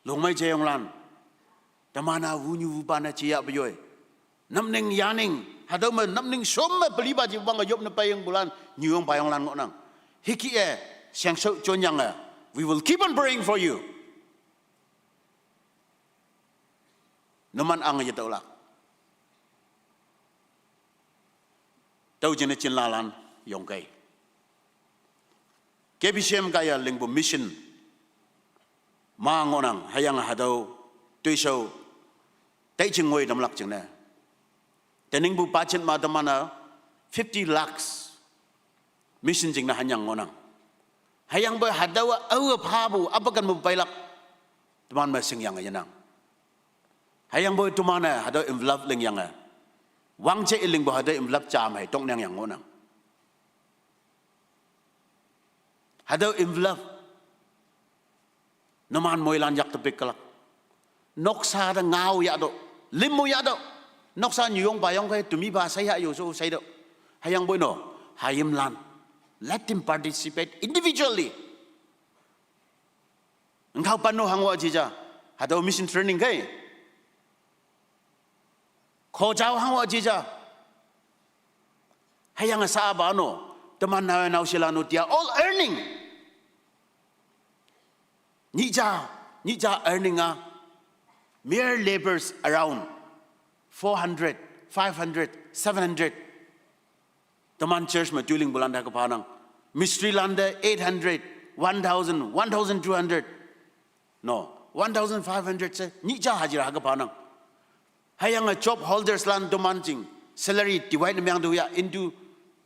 longmei jeyonglan, teman-a wunyu wupa ne jeyahpu yoi, napning yaning hatüo me napning shom me pelipa ji wange yop ne peiyangpulan nyuyong payonglan ngohnang. Hükih-e shengshao jonyange, we will keep on praying for you. Numan ang yetüolak. Tüo jingne jinlalan yongkei. K B C M kaiye lingpu mission ma ngohnang, hüyange hatüo toishao tai jing ngoi tamlak jingne, teningpu budget ma teman-e fifty lakhs mission jingne hanyang ngohnang. Hüyangpoi hatüowa aowe phapu apakan me peilak, teman me shingyange yenang. Hüyangpoi teman-e hatüo envelope lingyange, wangje lingpu hatüo envelope ja me toknang yang ngohnang. Hatüo envelope numan moilan yak te piklak. Noksa te ngao yahtüoh, limmo yahtüoh. Noksa nyuyong payong kei temipa shaiha yo sho shaitüoh. Hüyangpoi no, hayimlan, let them participate individually. Ngkao pan no hangwa jija, hatüo mission training kei. Khojao hangwa jija. Hüyange sha-a pa no, teman naowe naoshelan no, they are all earning. Nyih ja, nyih ja earning-a, mere laborers around four hundred, five hundred, seven hundred. Teman church me toilingpulan te hüke phanang. Mistrilante eight hundred, one thousand, one thousand two hundred. No, one thousand five hundred she nyih ja hajira hüke phanang. Hüyange job holderslan teman jing salary divide ne meng tüoya into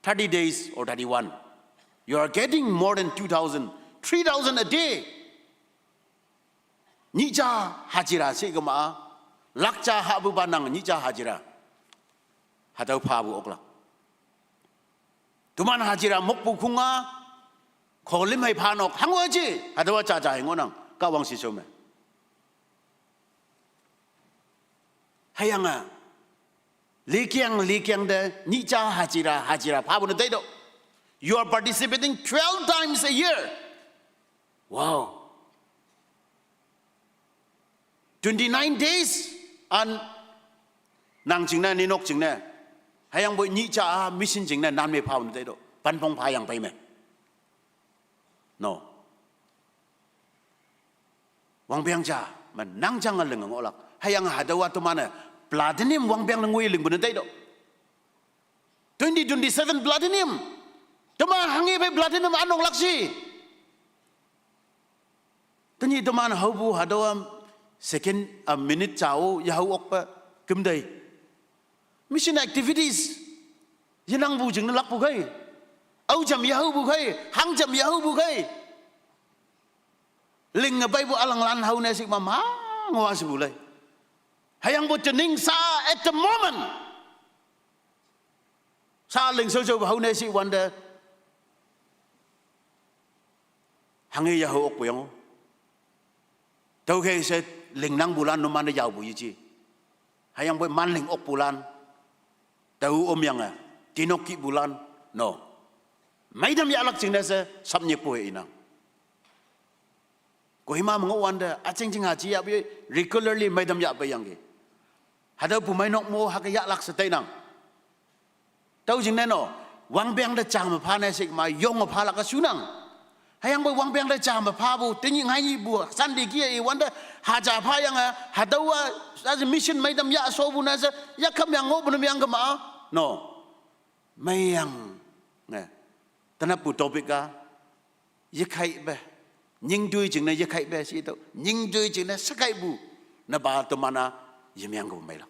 thirty days or thirty-one. You are getting more than two thousand, three thousand a day. Nyih ja hajira she kema-a, lak ja hahpupa nang nyih ja hajira. Hatüo phapu oklak. Teman hajira mokpu khunga, kholim hei phanok hangwa ji, hatüowa jaja hei ngohnang Kahwang shishao me. Hüyange likeng likeng te nyih ja hajira, hajira phapu ne taitüoh. You are participating twelve times a year. Wow. Twenty-nine days an nang jingne, ninok jingne. Hüyangpoi nyih ja-a mission jingne nan me phapu ne taitüoh. Panpong phayang pei me. No. Wangpeng ja me nang jange linge ngohlak. Hüyange hatüowa teman-e platinum wangpeng ne ngoi lingpu ne taitüoh. Twenty twenty-seven platinum. Teman hanghi phei platinum anonglak shi. Tenyih teman haopu hatüowa second, ah, minute jao yahao okpe kümdei. Mission activities yenangpu jingne lakpu kei. Ao jam yahaopu kei, hang jam yahaopu kei. Ling nge peipu ülanglan hao ne shikma ma ngoh a shepu lei. Hüyangpoi tening sa at the moment. Sa ling shaoshaopu hao ne shiwante. Hange yahao okpu yang-o. Tüokhei she lingnangpulan numan-e yaopu yeji. Hüyangpoi manling okpulan. Tao omyange. Tinok kihpulan. No. Meitam yahlak jingne she subnyikpu he inang. Kohima me ngohwante, üjing jing ha ji yahpu regularly meitam yahpeiyangki. Hatüo pumeinok mo hüke yahlak she tainang. Tüo jingne no, wangpeng te ja me pha ne shikma yonge phalak-e shunang. Hüyangpoi wangpeng te ja me phapu, tenyih ngainyihpu, Sunday kih-e iwante, haja phayange, hatüowa, aji mission meitam yah shopu ne she, yakham yang ngohpu ne meang kema. No. Meiyange. Tenappu topic-a, yekhaipe. Nyingtoi jingne yekhaipe she tüo. Nyingtoi jingne shekaipu. Nepa teman-a yemeang kema meilak.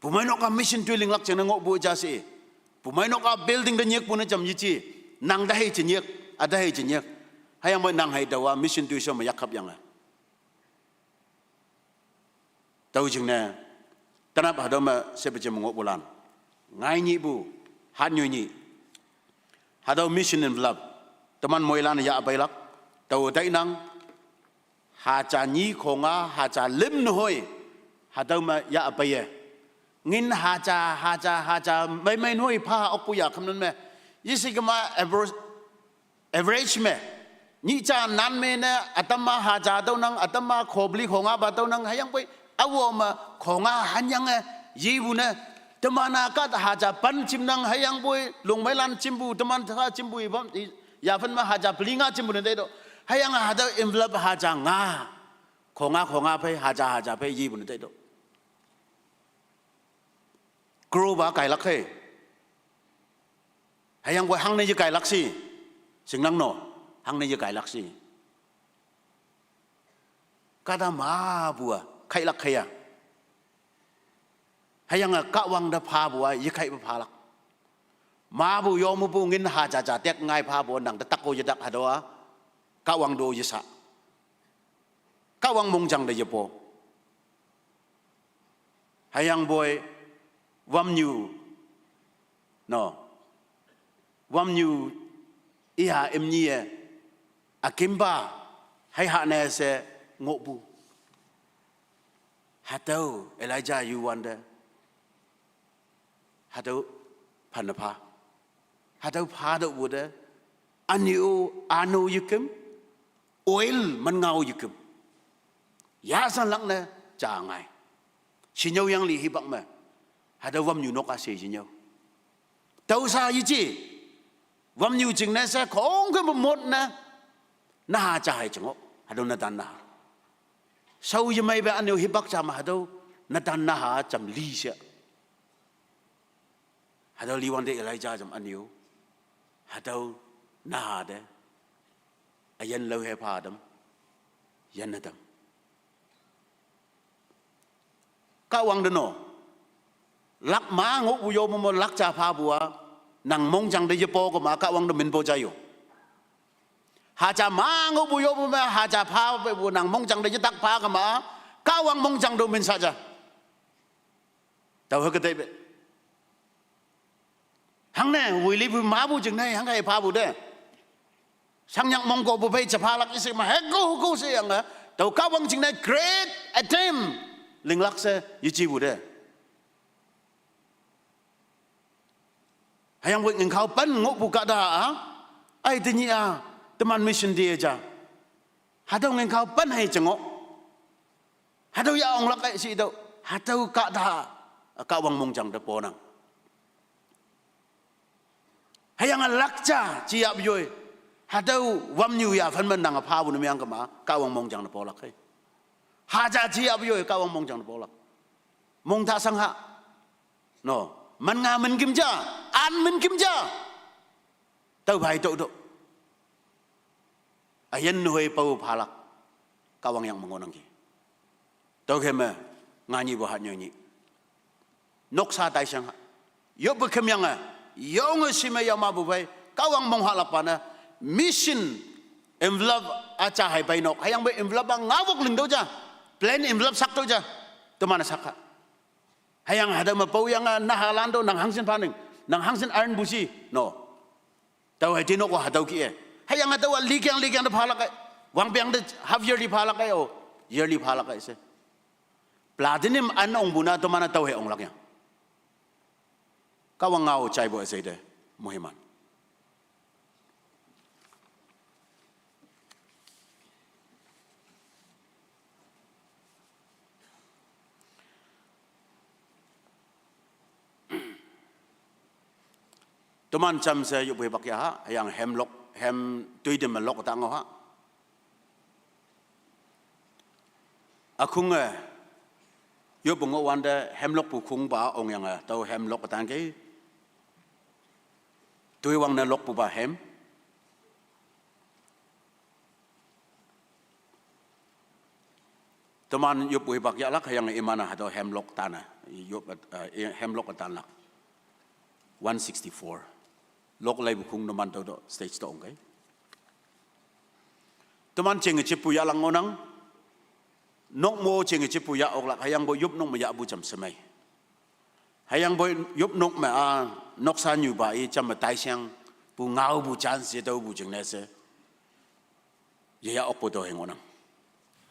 Pumeinok-a mission toi linglak jingne ngohpu ja she. Pumeinok-a building te nyikpu ne jam yeji. Nang te hei je nyik, üte hei je nyik. Hüyangpoi nang hei tüowa mission toi sho me yakhapyange. Tüo jingne, tenap hatüo me shepe jing me ngohpulan. Ngainyihpu, hatnyoi nyih. Hatüo mission envelope. Teman moilan yahpeilak. Tüo tainang. Haja nyi khonga, haja lüm nehoi. Hatüo me yahpeiye. Ngin haja, haja, haja, meimei nehoi pha okpu ya khamnan me. Yeshikema average me. Nyih ja nan me ne, ütam-a haja tüonang, ütam-a khopeli khongapa tüonang, hüyangpoi, awo me, khonga hanyange, yepu ne, teman-a kahta haja pen jimnang, hüyangpoi, longmeilan jimpu, teman ta jimpu, ipam, i, yaphen me haja pelinga jimpu ne taitüoh. Hüyange hatüo envelope haja nga, khonga khonga phei, haja haja phei, yepu ne taitüoh. Crore pa kailak hei. Hüyangpoi hangne yekailak shi. Shingnang no. Hangne yekailak shi. Kahta mapu-a, khailak khei-a. Hüyange Kahwang te phapu-a, yekhaipe phalak. Mapu yomepu ngin haja ja tek ngai phapu nang te tak-o yetak hatüo-a. Kahwang to yesa. Kahwang mongjang te yepo. Hüyangpoi, wamnyu, no. Wamnyu, iya imnyi-e, ükimpa, hei hane she ngohpu. Hatüo, Elijah yuwante. Hatüo, phanne pha. Hatüo pha tüohpu te, üne-o, üne-o yeküm, oil man ngao yeküm. Yashanlak ne, ja ngai. Shinyüo yang li hipak me. Hatüo wamnyu nok-a she yinyüo. Tüo sa yeji. Wamnyu jingne she khongkümpu mot ne. Naha ja hei je ngoh. Hatüo netan naha. Shao yemeipe üne-o hipak ja me hatüo. Netan naha jam li she. Hatüo liwante Elijah jam üne-o. Hatüo naha te. Üyin lao he pha tam. Yanne tam. Kahwang te no. Lak ma ngohpu yo me mo lak ja phapu-a. Nang mongjang te yepo kema Kahwang te minpo ja yo. Haja ma ngohpu yo me haja phapu nang mongjang te yetak pha kema. Kahwang mongjang te minsa ja. Tao hüke teipe. Hangne, woilipu mapu jingne, hangke phapu te. Shangnyak mongkopu phei ja phalak isi ma, heko, heko sheyange. Tao Kahwang jingne great attempt. Linglak she, yejipu te. Hüyangpoi ngin khao pen ngohpu kahta-a. Ai tenyih-a, teman mission te ja. Hatüo ngin khao pen hei je ngoh. Hatüo ya onglak-e shi tüo. Hatüo kahta, Kahwang mongjang te ponang. Hüyange lak ja, jiyap yoi. Hatüo wamnyu yaphen me nange phapu ne meang kema, Kahwang mongjang te polak hei. Haja jiyap yoi, Kahwang mongjang te polak. Mong ta shang ha. No, man nga min kim ja, an min kim ja. Tüo phei tüo tüo. Üyin hoi pao phalak. Kahwang yang me ngohnangki. Tüokhei me, nganyihpu hatnyoi nyih. Noksa taishang ha. Yoppe kemyange, yonge shime yamapu phei, Kahwang monghalakpa ne, mission, Envelope a ja hai peinok. Hüyangpoi envelope a ngaowok lingtüoh ja. Plain envelope saktüoh ja. Teman-e sak ha. Hüyange hatüo me paoyange nahalan to nang hangshin phanang. Nang hangshin iron pusi. No. Tao hei tinok-o hatüo kih-e. Hüyange hatüo-a likeng likeng te phalak ei. Wangpeng te half yearly phalak ei, o. Yearly phalak ei she. Platinum an ongpu na teman-e tao hei onglak yang. Kahwang ngao jaipu üshei te moiman. Teman jamshe yoppu hipak ya ha, hüyange hemlok, hem toitem me lok ta ngao ha. Ükhong-e, yoppu ngohwante hemlokpu khongpa ongyange, tao hemlok tangkei. Toiwangne lokpupa hem. Teman yoppu hipak yahlak, hüyange iman-e hatüo hemlok tan-e, yop, eh, hemlok tanlak. One sixty-four. Lok leipu khong numan tüo to stage to ongkei. Teman jenge jeppu yahlak ngohnang. Nok mo jenge jeppu yah oklak, hüyangpoi yopnok me yahpu jam shemei. Hüyangpoi yopnok me-a, noksa nyupa i jam me taishangpu ngaopu chance yetaopu jingne she yeyah okpu tüo hei ngohnang.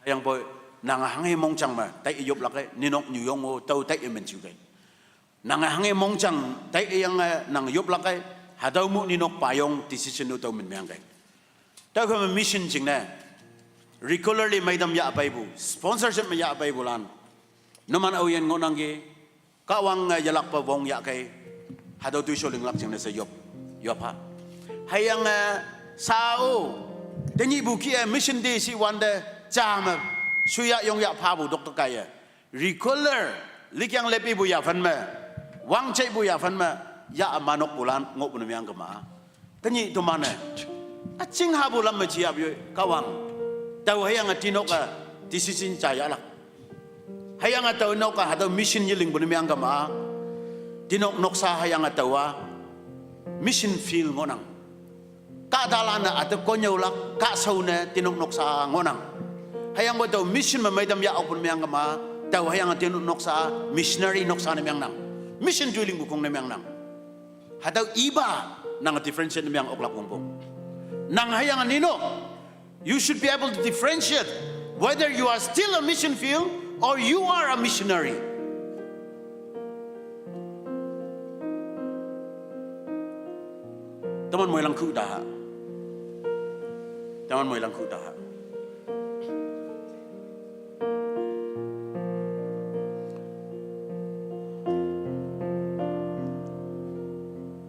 Hüyangpoi nange hanghe mongjang me tai yoplak ei, ninok nyuyong-o tüo tai menju kei. Nange hanghe mongjang tai yange nang yoplak ei, hatüo mu ninok payong decision-o tüo min meang kei. Tüokhei me mission jingne regularly meitam yah peipu, sponsorship me yah peipulan, numan aoyin ngohnangki. Kahwange yelakpe wong yahkei, hatüo toisho linglak jingne she yop, yop ha. Hüyange, sao, tenyihpu kih-e mission te shiwante, ja me, shuya yongya phapu dokte kaiye regular, likeng lepipu yaphan me, wangjeipu yaphan me, yah manokpulan ngohpu ne meang kema. Tenyih teman-e üching hapu lam me jiap yoi Kahwang. Tao hüyange tinok-a decision ja yahlak. Hüyange tao nok-a hatüo mission yelingpu ne meang kema. Tinok noksa hüyange tao-a mission field ngohnang. Kahtalan-e üte konnyüolak, kahshao ne tinok noksa ngohnang. Hüyangpoi tao mission me meitam yah okpu ne meang kema. Tao hüyange tinok noksa missionary noksa ne meangnang. Mission toilingpu khong ne meangnang. Hatüo ipa nange differentiate ne meang oklak wongpong. Nang hüyange ninok, you should be able to differentiate whether you are still a mission field or you are a missionary. Teman moilang khu taha. Teman moilang khu taha.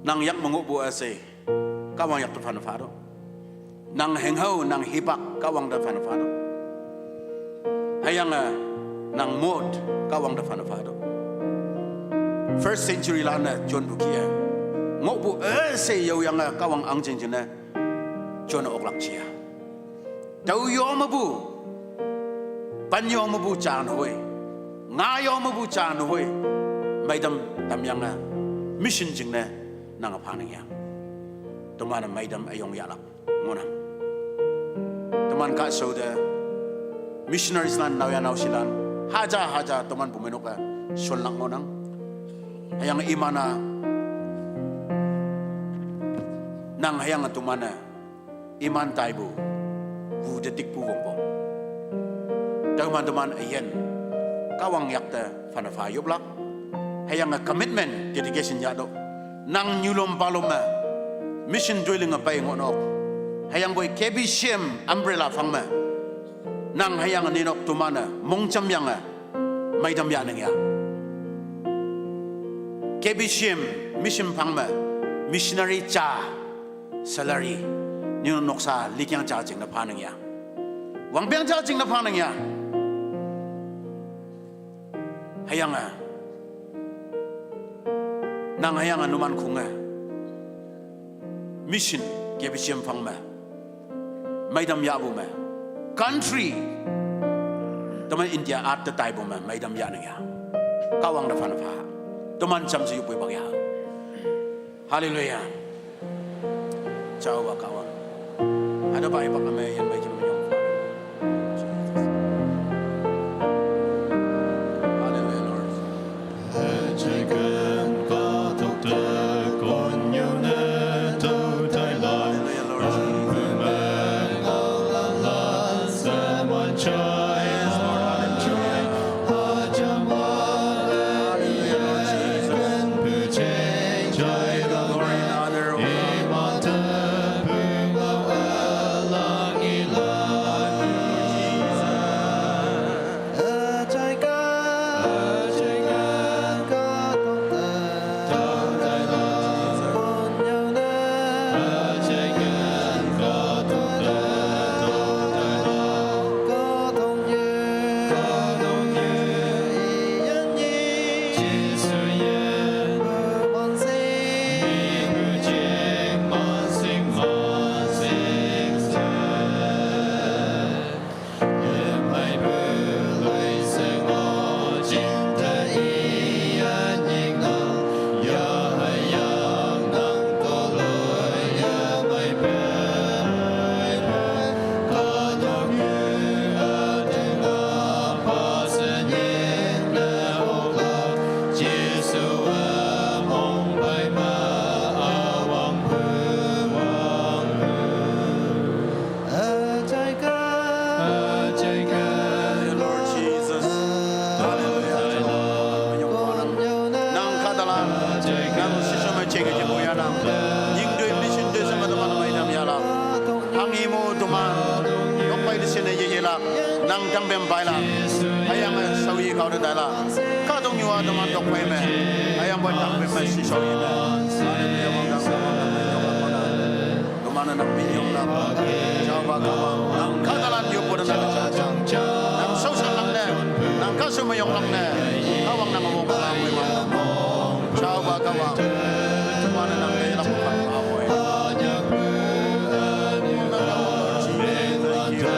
Nang yak me ngohpu üshei, Kahwang yak te phanne pha tüoh. Nang hünghao, nang hipak, Kahwang te phanne pha tüoh. Hüyange, nang mot, Kahwang te phanne pha tüoh. First century lan-e jonpu kih-e, ngohpu üshei yaoyange Kahwang ahngjing jingne jon oklak jia. Tüo yo mepu, pen yo mepu ja nehoi, nga yo mepu ja nehoi, meitam tamyange mission jingne nange phanang ya. Teman-e meitam üyong yahlak ngohnang. Teman kahshao te missionaries lan, naoyha naoshilan, haja haja teman pumeinok-e shonlak ngohnang. Hüyange iman-a, nang hüyange teman-e iman taipu, wu te tikpu wongpong. Tüoman teman üyin, Kahwang yak te phanne pha yoplak. Hüyange commitment, dedication yahtüoh. Nang nyulom palom me mission toiling-e pei ngohnok. Hüyangpoi K B C M umbrella phang me, nang hüyange ninok teman-e mongjamyange meitam yahnang ya. K B C M mission phang me missionary ja salary, ninok noksa likeng ja jingne phanang ya. Wangpeng ja jingne phanang ya. Hüyange, nang hüyange numan khong-e mission K B C M phang me meitam yahpu me, country, teman India at te taipu me meitam yahnang ya. Kahwang te phanne pha. Teman jamshe yoppu hipak ya. Hallelujah. Jehovah Kahwang. Hallelujah, Lord. Hallelujah, Lord. Yes, Lord. Hallelujah. Hallelujah, Lord Jesus. Glory and honor, oh God. Hallelujah, Jesus. Lord Jesus. Hallelujah. Nang kahtalan, nang shisha me chenge je boya nang. Ying dui mission dui sama teman mai nam yala. Hang imu teman. Nok pai di sini ye yela. Nang tang bem pai la. Ayang sau yi kau de dai la. Ka dong yua teman dok pai me. Ayang bai tang bem me shi sau yi me. Hallelujah. Wang dang wang dang me yong la mana. Teman nang minyong la. Chao ba Kawang. Nang kahtalan yu pura nang cha cha. Nang sau san lang ne. Nang ka su me yong lang ne. Kawang nang mo ka lang me ma. Chao ba Kawang. Teman nang me la pa pa mo. Thank you.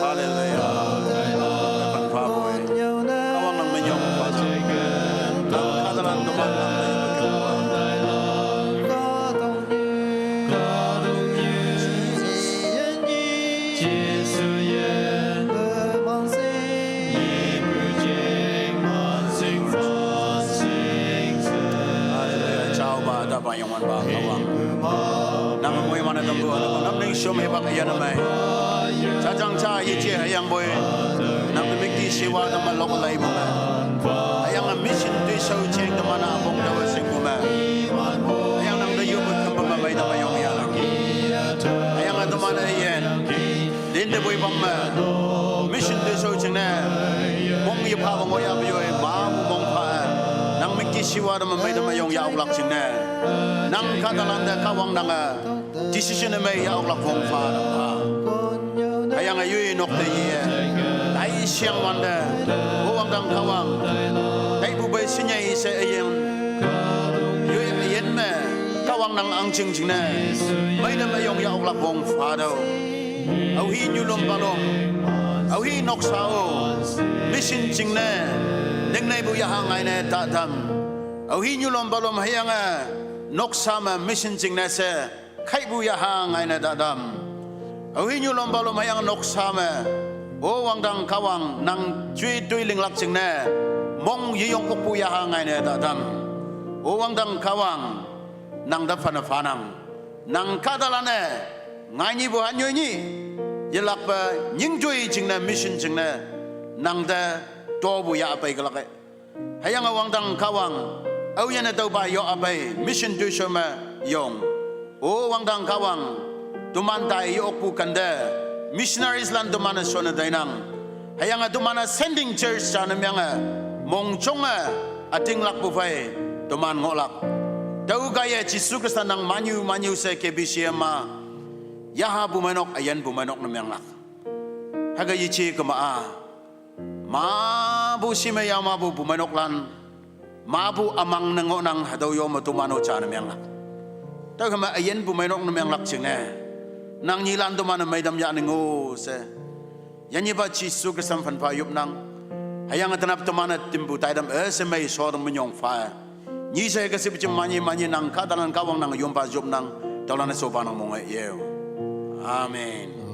Hallelujah. Kawang nang minyong. Nang kahtalan teman nang. Hallelujah. Chao ba ta ba yong wan ba Kawang. Nang mo man ta bu. Nang ning shom he ba ya na mai. Cha chang cha yi che ayang boi. Nang mi ki shiwa ta ma lok lai bu ma. Ayang a mission tui sau cheng ta ma na bong ta wa sing bu ma. Ayang nang ta yu bu kam ba ma mai ta ma yong ya la. Ayang a ta ma na yen. Din de bui bang me. Mission de so ching ne. Mong yi pha bang o ya bi yo e ma bu mong pha. Nang mi ki shiwa da ma mai da ma yong ya ok lak ching ne. Nang kahtalan de Kawang nang a. Decision me ya ok lak wong pha da pha. Ayang a yui nok de yi e. Dai siang wan de. Bo wang dang Kawang. Dai bu bai sinyai se ayang. Yui yen me. Kawang nang ang ching ching ne. Mai da ma yong ya ok lak wong pha da. Au hi nyu lom ba lom. Au hi noksa o. Mission ching ne. Ning nei bu ya ha ngai ne ta dam. Au hi nyu lom ba lom hayang a. Noksa ma mission ching ne se. Khai bu ya ha ngai ne ta dam. Au hi nyu lom ba lom hayang noksa ma. O wang dang Kawang nang chui tui ling lak ching ne. Mong yi yong ok bu ya ha ngai ne ta dam. O wang dang Kawang nang da pha na pha nang. Nang kahtalan e, ngai ni bu han yoi ni. Ye lak pa, nying joi ching ne, mission ching ne. Nang da, to bu ya pai ka lak e. Hayang a wang dang Kawang, au yan a tau ba yo a pai, mission tui so ma, yong. O wang dang Kawang, tu man tai yo ok bu kan da, missionaries lan tu man a so na dai nang. Hayang a tu man a sending church sa na myang a, mong chong a, a ting lak bu fai, tu man ngo lak. Tau ka ye Jisu Krista nang manyu manyu se ke bi sie ma. Ya ha bu mai nok, a yan bu mai nok na myang lak. Ha ka yi chi ka ma a. Ma bu si me ya ma bu bu mai nok lan. Ma bu amang na ngo nang ha dau yo ma tu ma no cha na myang lak. Tau ka ma a yan bu mai nok na myang lak ching ne. Nang nyilan teman-e meitam yahning-o she, yanyeba Jesu Khrista me phanpha yopnang. Hüyange tenap teman-e timpu taitam üshei mei shotem minyong pha. Nyi she kesip jim manye manye nang kahtalan Kahwang nang yompa yopnang. Taolan-e shopa nang monge yeo. Amen.